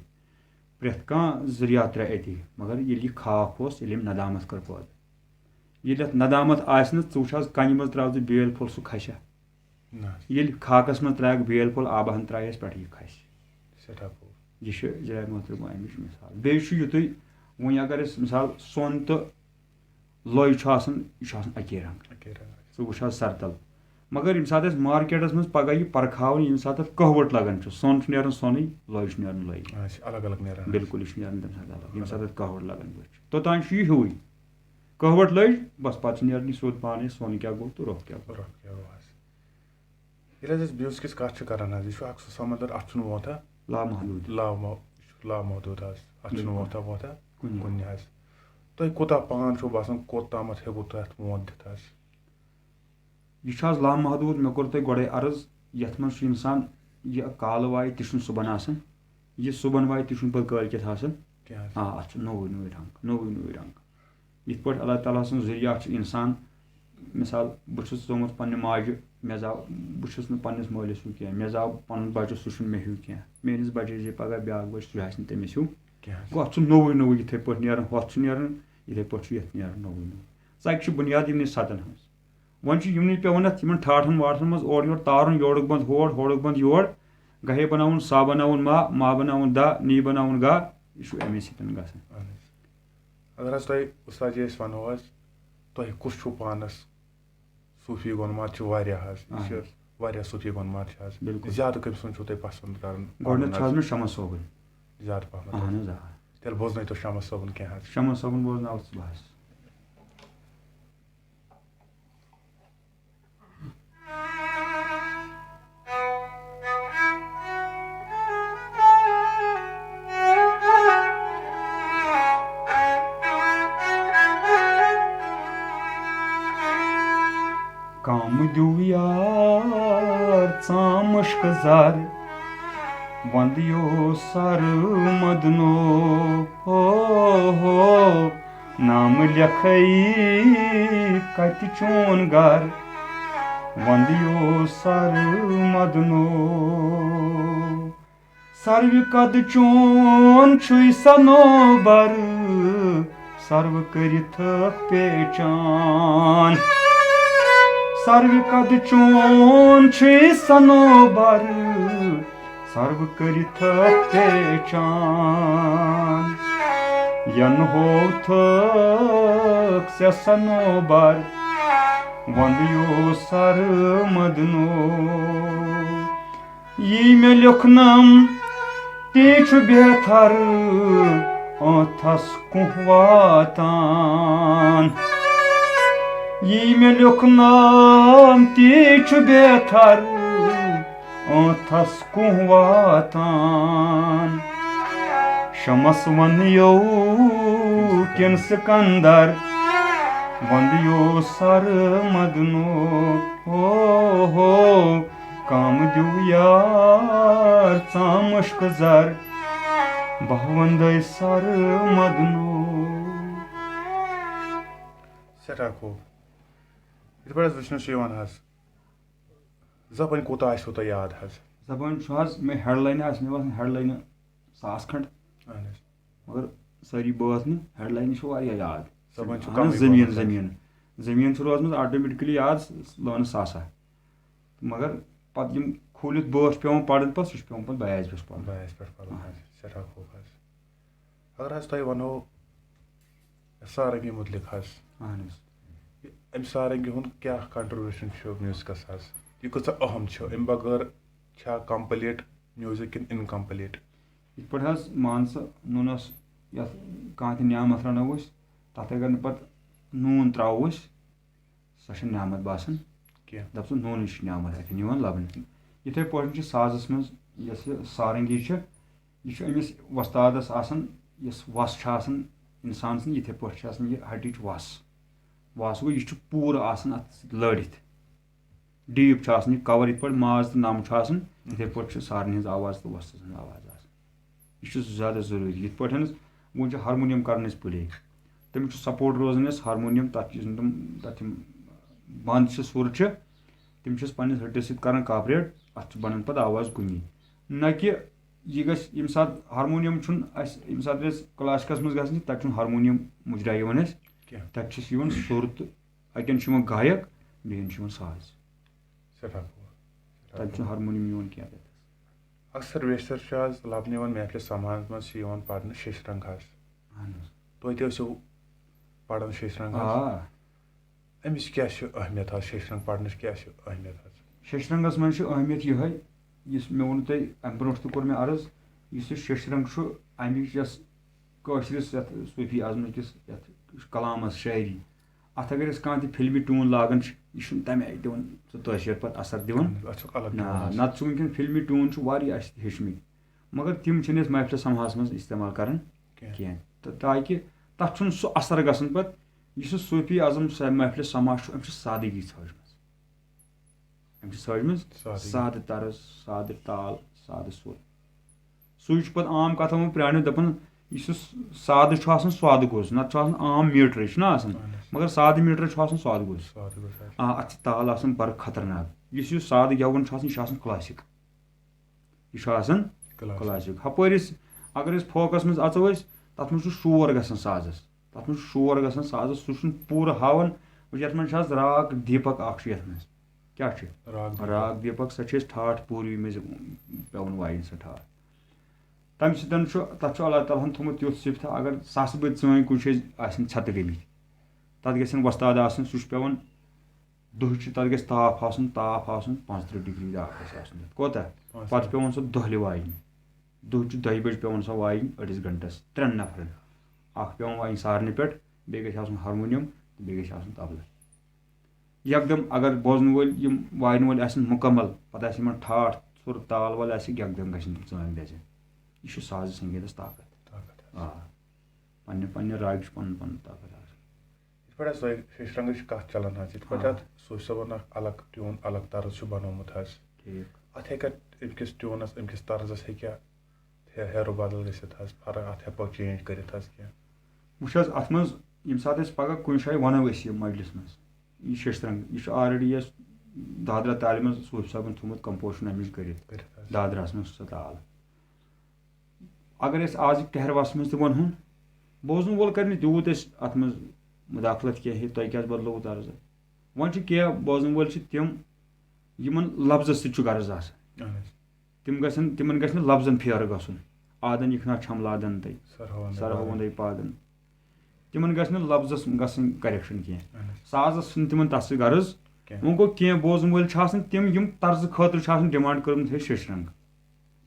پرٛٮ۪تھ کانٛہہ ذُریات درٛاے اَتی۔ مگر ییٚلہِ یہِ خاک اوس، ییٚلہِ أمۍ ندامت کٔر پٲدٕ۔ ییٚلہِ اَتھ ندامت آسہِ نہٕ، ژٕ وٕچھ حظ، کَنہِ منٛز ترٛاو ژٕ بیٲلۍ پھوٚل، سُہ کھسہِ ہا؟ نہ حظ، ییٚلہِ خاکَس منٛز ترٛایَکھ بیٲلۍ پھوٚل، آبہٕ ہن ترٛایَس پٮ۪ٹھ، یہِ کھسہِ۔ سٮ۪ٹھاہ پوٚز۔ یہِ چھُ جناب محترم اَمِچ مثال۔ بیٚیہِ چھُ یُتُے، وۄنۍ اگر أسۍ مثال سۄن تہٕ لۄے چھُ آسان، یہِ چھُ آسان اَکے رنٛگہٕ۔ اَکے رنٛگہٕ۔ ژٕ وٕچھ حظ سرتل۔ مگر ییٚمہِ ساتہٕ أسۍ مارکیٹَس منٛز پَگاہ یہِ پَرکھاوان، ییٚمہِ ساتہٕ اَتھ کٔہوَٹ لَگان چھُ، سۄن چھُ نیران سۄنٕے، لۄے چھُ نیران لۄے۔ آ، یہِ چھِ الگ الگ نیران۔ بالکل، یہِ چھُ نیران تَمہِ ساتہٕ الگ، ییٚمہِ ساتہٕ اَتھ کٔہوَٹ لَگان چھُ۔ توٚتام چھُ یہِ ہیوٗے۔ کٔہوَٹ لٔج، بَس پَتہٕ چھُ نیران یہِ سیوٚد پانَے، سۄن کیٛاہ گوٚو تہٕ روٚپھ کیٛاہ گوٚو۔ روٚپھ کیٛاہ گوٚو حظ؟ ییٚلہِ حظ أسۍ میوٗزکٕچ کَتھ چھِ کَران حظ، یہِ چھُ اَکھ سُہ سَمندر، اَتھ چھُنہٕ ووتھا لامحدوٗد۔ لامو-، یہِ چھُ لامحدوٗد حظ، اَتھ چھُنہٕ بِلکُل۔ ووتھا ووتھا کُنہِ۔ کُنہِ حظ۔ تُہۍ کوٗتاہ پان چھُو باسان، کوٚت تامَتھ ہیٚکو تۄہہِ اَتھ ووت دِتھ حظ؟ یہِ چھُ آز لامحدوٗد، مےٚ کوٚر تۄہہِ گۄڈَے عرض، یَتھ منٛز چھُ اِنسان یہِ کالہٕ وایہِ تہِ چھُنہٕ صُبحن آسان، یہِ صُبحن وایہِ تہِ چھُنہٕ پَتہٕ کٲلۍ کٮ۪تھ آسان۔ کینٛہہ حظ۔ آ، اَتھ چھُ نوٚوُے نوٚوُے رنٛگ، نوٚوُے نوٚوُے رنٛگ۔ یِتھ پٲٹھۍ اللہ تعالیٰ سُنٛد ذٔریعہٕ چھُ اِنسان، مِثال، بہٕ چھُس زامُت پنٛنہِ ماجہِ، مےٚ زاو، بہٕ چھُس نہٕ پنٛنِس مٲلِس ہیوٗ کینٛہہ، مےٚ زاو پَنُن بَچہٕ، سُہ چھُنہٕ مےٚ ہیوٗ کینٛہہ، میٛٲنِس بَچَس یی پَگاہ بیٛاکھ بَچہٕ، سُہ آسہِ نہٕ تٔمِس ہیوٗ۔ کینٛہہ حظ۔ گوٚو اَتھ چھُ نوٚوُے نوٚوُے، یِتھَے پٲٹھۍ نیران، ہۄتھ چھُ نیران، یِتھَے پٲٹھۍ چھُ یَتھ نیران نوٚوُے نوٚوُے۔ ژَکہِ چھِ بُنیاد یِمنٕے سَتَن ہٕنٛز۔ وۄنۍ چھُ یِمنٕے پٮ۪وان اَتھ، یِمَن ٹھاٹھَن واٹھَن منٛز اورٕ یورٕ تارُن، یورُک بنٛد ہور، ہورُک بنٛد یور، گاہے بناوُن سا بناوُن ما، ما بناوُن دا، نی بناوُن گا، یہِ چھُ اَمے سۭتۍ گژھان۔ اہن حظ۔ اگر حظ تۄہہِ اُستاد جی أسۍ وَنو حظ، تۄہہِ کُس چھُو پانَس صوٗفی گۄنمات چھِ واریاہ حظ، یہِ چھِ اہن حظ۔ واریاہ صوٗفی گۄنمات چھِ حظ، بِلکُل۔ زیادٕ کٔمۍ سُنٛد چھُو تۄہہِ پَسنٛد کَرُن؟ گۄڈٕنٮ۪تھ چھُ حظ پَرُن مےٚ شمس صٲبٕنۍ۔ زیادٕ پَہمَتھ حظ۔ اہن حظ، آ۔ تیٚلہِ بوزنٲیتو شمس صٲبُن کینٛہہ حظ۔ شمس صٲبُن بوزناوَتھ ژٕ بہٕ حظ۔ کم دیو یار ژام مشک زر، وند یو سر مدنو۔ ہو ہو، نام لیکھے کتہِ چون گر، وند یو سر مدنو۔ سروِ قد چون چھُے سنوبر، سرو کٔرِتھ تھٲکھ پیچان۔ سروِ قد چون چھُے سنوبر، سرو کٔرِتھ تھٲکھ پیچان۔ ین ہو تھٲکھ ژےٚ سنوبر، وند یو سر مدنو۔ یی مےٚ لیوٚکھنم، تی چھُ بہتر، ٲنتھس کُنٛہہ واتان۔ یی مےٚ لیوٚکھنم، تی چھُ بہتر، ٲنتھس کُنٛہہ واتان۔ شمس ونیو کِن سکندر، وندیو سر مدنو۔ ہو ہو، کم دیو یار ژام مشک زر، بہٕ وندے سر مدنو۔ سٮ۪ٹھاہ خوٗب۔ یِتھ پٲٹھۍ حظ وٕچھنہٕ چھُ یِوان حظ، زبٲنۍ کوٗتاہ آسِوٕ تۄہہِ یاد حظ؟ زبٲنۍ چھُ حظ مےٚ ہیڈ لاینہِ آسہِ مےٚ باسان ہیڈ لاینہِ ساس کھنٛڈ۔ اہن حظ۔ مگر سٲری بٲتھ نہٕ، ہیڈ لاینہِ چھِ واریاہ یاد۔ زبٲنۍ چھُ اہن کمٕے حظ، زٔمیٖن، پہمتھ۔ زٔمیٖن۔ زٔمیٖن چھُ روزمٕژ آٹومیٹکلی یاد، لٲنہٕ ساسا۔ مگر پتہٕ یِم کھوٗلِتھ بٲتھ چھِ پٮ۪وان پرٕنۍ پتہٕ، سُہ چھُ پٮ۪وان پتہٕ بیاض پٮ۪ٹھ پرُن۔ بیاض پٮ۪ٹھ پرُن حظ، سٮ۪ٹھاہ خوٗب حظ۔ اگر حظ تۄہہِ ونو سارنگی متعلق حظ، اہن حظ۔ یہِ امہِ سارنگی ہُنٛد کیٛاہ contribution چھُ میوٗزکس حظ؟ یہِ کۭژاہ اہم چھِ؟ امہِ بغٲر چھا complete music کِنہٕ incomplete؟ یِتھ پٲٹھۍ حظ مان ژٕ نوٗنس یتھ کانٛہہ تہِ نعمت رنو أسۍ، تتھ اگر نہٕ پتہٕ نوٗن ترٛاوو أسۍ، سۄ چھےٚ نعمت باسان کینٛہہ۔ دَپان نوٗنٕچ نعمت اَتھٮ۪ن یِوان لَبنہٕ۔ یِتھَے پٲٹھۍ چھِ سازَس منٛز یۄس یہِ سارنٛگی چھِ، یہِ چھُ أمِس وۄستادَس آسان، یۄس وَس چھِ آسان اِنسان سٕنٛز، یِتھَے پٲٹھۍ چھِ آسان یہِ ہَٹِچ وَس۔ وَس گوٚو، یہِ چھُ پوٗرٕ آسان اَتھ سۭتۍ لٲڑِتھ۔ ڈیٖپ چھُ آسان یہِ کَوَر، یِتھ پٲٹھۍ ماز تہٕ نَم چھُ آسان، یِتھَے پٲٹھۍ چھِ سارنٕے ہٕنٛز آواز تہٕ وۄستہٕ سٕنٛز آواز آسان۔ یہِ چھُ زیادٕ ضروٗری۔ یِتھ پٲٹھۍ وۄنۍ چھُ ہارمونیم کَران أسۍ پٕلے، تٔمِس چھُ سپورٹ روزان اَسہِ ہارمونیم، تَتھ یُس زَن تِم، تَتھ یِم بنٛد چھِ، سُر چھِ، تِم چھِ أسۍ پنٛنِس ہٹِس سۭتۍ کَران کاپریٹ، اَتھ چھُ بَنان پَتہٕ آواز کُنی۔ نہ کہِ یہِ گژھِ، ییٚمہِ ساتہٕ ہارمونیم چھُنہٕ اَسہِ، ییٚمہِ ساتہٕ أسۍ کلاسِکَس منٛز گژھان چھِ، تَتہِ چھُنہٕ ہارمونیم مُجرا یِوان اَسہِ۔ کینٛہہ۔ تَتہِ چھُس یِوان سُر تہٕ اَتٮ۪ن چھُ یِوان گایَک، بیٚیَن چھُ یِوان ساز۔ سٮ۪ٹھاہ پوٗر۔ سٮ۪ٹھاہ تَتہِ چھُنہٕ پوٗر۔ ہارمونیم یِوان کینٛہہ تَتٮ۪س۔ اکثر بیشتر چھُ آز لَبنہٕ یِوان محفلہِ سماعت منٛز چھِ یِوان پَرنہٕ شیشرنٛگ حظ۔ اَہَن حظ۔ تُہۍ تہِ ٲسِو پَران شیشرنٛگ حظ؟ آ۔ أمِس کیٛاہ چھِ اہمیت حظ؟ شیشرنٛگ پَرنٕچ کیٛاہ چھِ اہمیت حظ؟ شیشرنٛگَس منٛز چھِ اہمیت یِہوٚے، یُس مےٚ ووٚن تۄہہِ اَمہِ برونٛٹھ تہِ کوٚر مےٚ عرض، یُس یہِ شیشرنٛگ چھُ، اَمِچ یۄس کٲشرِس یَتھ صوٗفی اَزمہٕ کِس یَتھ کلامَس، شٲعری، اَتھ اگر أسۍ کانٛہہ تہِ فِلمی ٹیوٗن لاگان چھِ، یہِ چھُنہٕ تَمہِ آیہِ دِوان سُہ تٲثیر پَتہٕ اَثر دِوان۔ اَتھ چھُکھ الگ نہ، ٹیوٗن آسان۔ نَتہٕ چھُ وٕنکٮ۪ن فِلمی ٹیوٗن چھُ واریاہ اَسہِ ہیٚچھمٕتۍ، مگر تِم چھِنہٕ أسۍ محفلہِ سماعس منٛز استعمال کَران کینٛہہ۔ کینٛہہ۔ تہٕ تاکہِ تَتھ چھُنہٕ سُہ اثر گژھان پَتہٕ، یُس یہِ صوٗفی اعظم صاحب محفلہِ سماع چھُ، أمۍ چھِ سادٕگی ژھٲجمٕژ۔ أمۍ چھِ ژھٲجمٕژ سادٕگی۔ سادٕ طرز، سادٕ تال، سادٕ سُر۔ سُے چھُ پَتہٕ عام کَتھَن منٛز پرٛانیو دَپان، یُس یہِ سادٕ چھُ آسان، سادٕ گوٚژھ، نَتہٕ چھُ آسان عام میٖٹرٕے، چھُنہ آسان؟ اَہَن حظ۔ مگر سادٕ میٖٹرَس چھُ آسان سادٕ گوٚژھ۔ سادٕ گوٚژھ آسان۔ آ، اَتھ چھِ تال آسان بَڑٕ خطرناک۔ یُس یہِ سادٕ گٮ۪وُن چھُ آسان، یہِ چھُ آسان کلاسِک۔ یہِ چھُ آسان کلاسِک۔ کلاسِک۔ ہَپٲرۍ أسۍ، اگر أسۍ فوکَس منٛز اَژو أسۍ، تَتھ منٛز چھُ شور گژھان سازَس۔ تَتھ منٛز چھُ شور گژھان سازَس، سُہ چھُنہٕ پوٗرٕ ہاوان۔ وٕچھ، یَتھ منٛز چھِ آز راگ دیٖپک اَکھ چھُ یَتھ منٛز۔ کیٛاہ چھُ؟ راگ دیٖپک۔ راگ دیٖپک، سۄ چھِ أسۍ ٹھاٹھ پوٗروی منٛز پٮ۪وان وایِنۍ سۄ ٹھاٹھ۔ تَمہِ سۭتۍ چھُ، تَتھ چھُ اللہ تعالیٰ ہَن تھوٚمُت تیُتھ صِفتہ، اگر ساسہٕ بٔدۍ ژٲنٛگۍ کُنہِ جایہِ آسن ژھٮ۪تہٕ گٔمٕتۍ، تَتھ گژھن وۄستاد آسٕنۍ، سُہ چھُ پٮ۪وان دُہچہِ، تَتھ گژھِ تاپھ آسُن، تاپھ آسُن پانٛژترٕٛہ ڈگری تاپھ گژھِ آسُن تَتھ۔ کوتاہ؟ پانٛژترٕٛہ۔ پَتہٕ چھُ پٮ۪وان سُہ دۄہلہِ وایِنۍ۔ دُہچہِ دۄیہِ بجہِ پٮ۪وان سۄ وایِنۍ أڑِس گھنٹَس ترٛٮ۪ن نفرَن۔ اَکھ پٮ۪وان وایِنۍ سارنہِ پٮ۪ٹھ، بیٚیہِ گژھِ آسُن ہارمونیم تہٕ بیٚیہِ گژھِ آسُن طبلہٕ۔ یکدم اگر بوزن وٲلۍ، یِم واینہٕ وٲلۍ آسن مکمل، پتہٕ آسہِ یِمن ٹھاٹھ، سُر، تال وٲلۍ آسہِ، یکدم گژھن تِم ژٲنٛگۍ دَزٕنۍ۔ یہِ چھُ سازِ سنگیتس طاقت۔ طاقت آسہِ۔ آ۔ پننہِ، پننہِ راگہِ چھُ پنُن پنُن طاقت آسان۔ یِتھ پٲٹھۍ حظ تۄہہِ شیشرنگٕچ کتھ چلان حظ، یِتھ پٲٹھۍ آ۔ اتھ صوٗفی صٲبن اکھ الگ ٹیوٗن، الگ طرز چھُ بنومُت حظ۔ ٹھیٖک۔ اتھ ہیٚکیٛاہ أمۍ کِس ٹیوٗنس، أمۍ کِس طرزس ہیٚکیٛاہ ہے-، ہیرٕ بدل گٔژھِتھ حظ، فرق، اتھ ہیٚکوا چینج کٔرِتھ حظ کینٛہہ؟ وٕچھ حظ، اتھ منٛز ییٚمہِ ساتہٕ أسۍ پگاہ کُنہِ جایہِ ونو أسۍ یہِ مجلس منٛز، یہِ شیشرنگ، یہِ چھُ already اَسہِ دادرا تالہِ منٛز صوٗفی صٲبن تھوٚومُت composition اَمِچ کٔرِتھ۔ کٔرِتھ حظ۔ دادراہس منٛز چھُ سۄ تال۔ اگر أسۍ آز یہِ کہرواہس منٛز تہِ ونہون، بوزن وول کرِ نہٕ تیوٗت اَسہِ اتھ منٛز مداخلت کینٛہہ، ہے، تۄہہِ کیٛازِ بدلووُ طرز؟ وۄنۍ چھِ کینٛہہ بوزن وٲلۍ چھِ تِم، یِمن لفظس سۭتۍ چھُ غرض آسان۔ اہن حظ۔ تِم گژھن، تِمن گژھِ نہٕ لفظن پھیرٕ گژھُن۔ آدن یِکھنا چھم لادن تَے۔ سرہاوندے سرہاوندے پادن۔ تِمن گژھِ نہٕ لفظس گژھٕنۍ correction کینٛہہ۔ اہن حظ۔ سازس چھُنہٕ تِمن تَتھ سۭتۍ غرض۔ کینٛہہ۔ وۄنۍ گوٚو، کینٛہہ بوزن وٲلۍ چھِ آسان تِم، یِم طرزٕ خٲطرٕ چھِ آسان demand کٔرمٕژ، ہے، شیشرنگ۔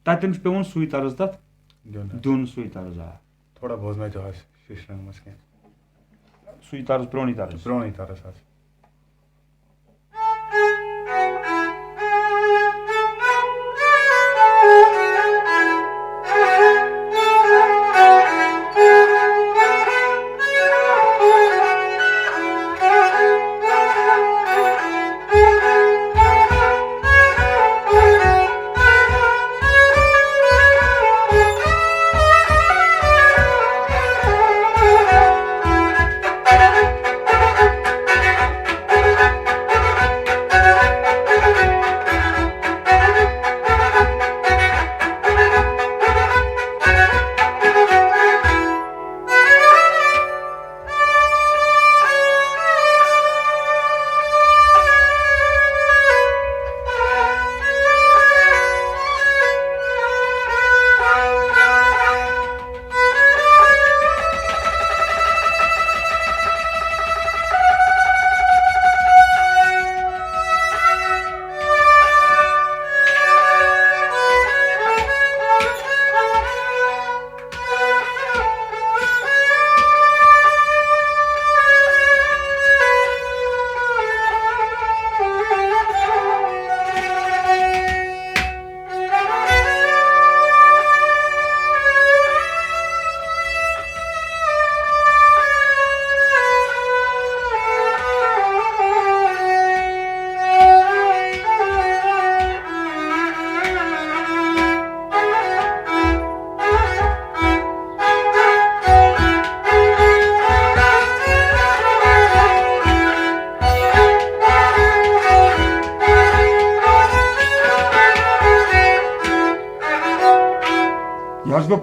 تَتٮ۪ن چھُ پٮ۪وان سُے طرز تَتھ دیُن حظ۔ دیُن، سُے طرز، آ۔ تھوڑا بوزنٲیتو حظ شیشرنگ منٛز کینٛہہ۔ سُے طرز، پرٛونُے طرز۔ پرٛونُے طرز حظ۔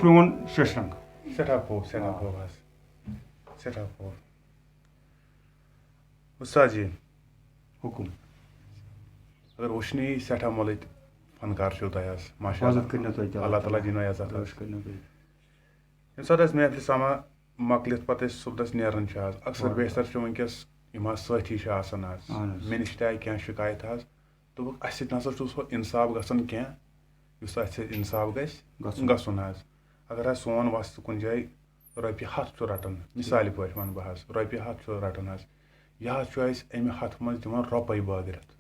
چون ششرنگ۔ سٮ۪ٹھاہ پوٚز، سٮ۪ٹھاہ پوٚز حظ۔ سٮ۪ٹھاہ پوٚز۔ اُستاد جی، حُکُم۔ اگر وٕچھنہٕ یی، سٮ۪ٹھاہ مۄلٕتۍ فنکار چھِو تۄہہِ حظ، ماشاء اللہ۔ حفاظت کٔرِنو تۄہہِ تہِ اللہ تعالیٰ دِنو عزت حظ۔ دٲچھ کٔرِنو تۄہہِ۔ ییٚمہِ ساتہٕ أسۍ محفلہِ سما مۄکلِتھ پتہٕ أسۍ صُبحس نیران چھِ حظ، اکثر آ۔ بیشتر چھِ وٕنکیٚس یِم حظ سٲتھی چھِ آسان حظ، اہن حظ۔ مےٚ نِش تہِ آیہِ کینٛہہ شِکایت حظ، دوٚپُکھ اَسہِ سۭتۍ نسا چھُ سُہ انصاف گژھان کینٛہہ یُس اَسہِ سۭتۍ انصاف گژھِ گژھُن۔ گژھُن حظ۔ اگر حظ سون وۄستہٕ کُنہِ جایہِ رۄپیہِ ہَتھ چھُ رَٹان، مثالہِ پٲٹھۍ وَنہٕ بہٕ حظ، رۄپیہِ ہَتھ چھُ رَٹان حظ، یہِ حظ چھُ اَسہِ اَمہِ ہَتھ منٛز دِوان رۄپَے بٲگرِتھ۔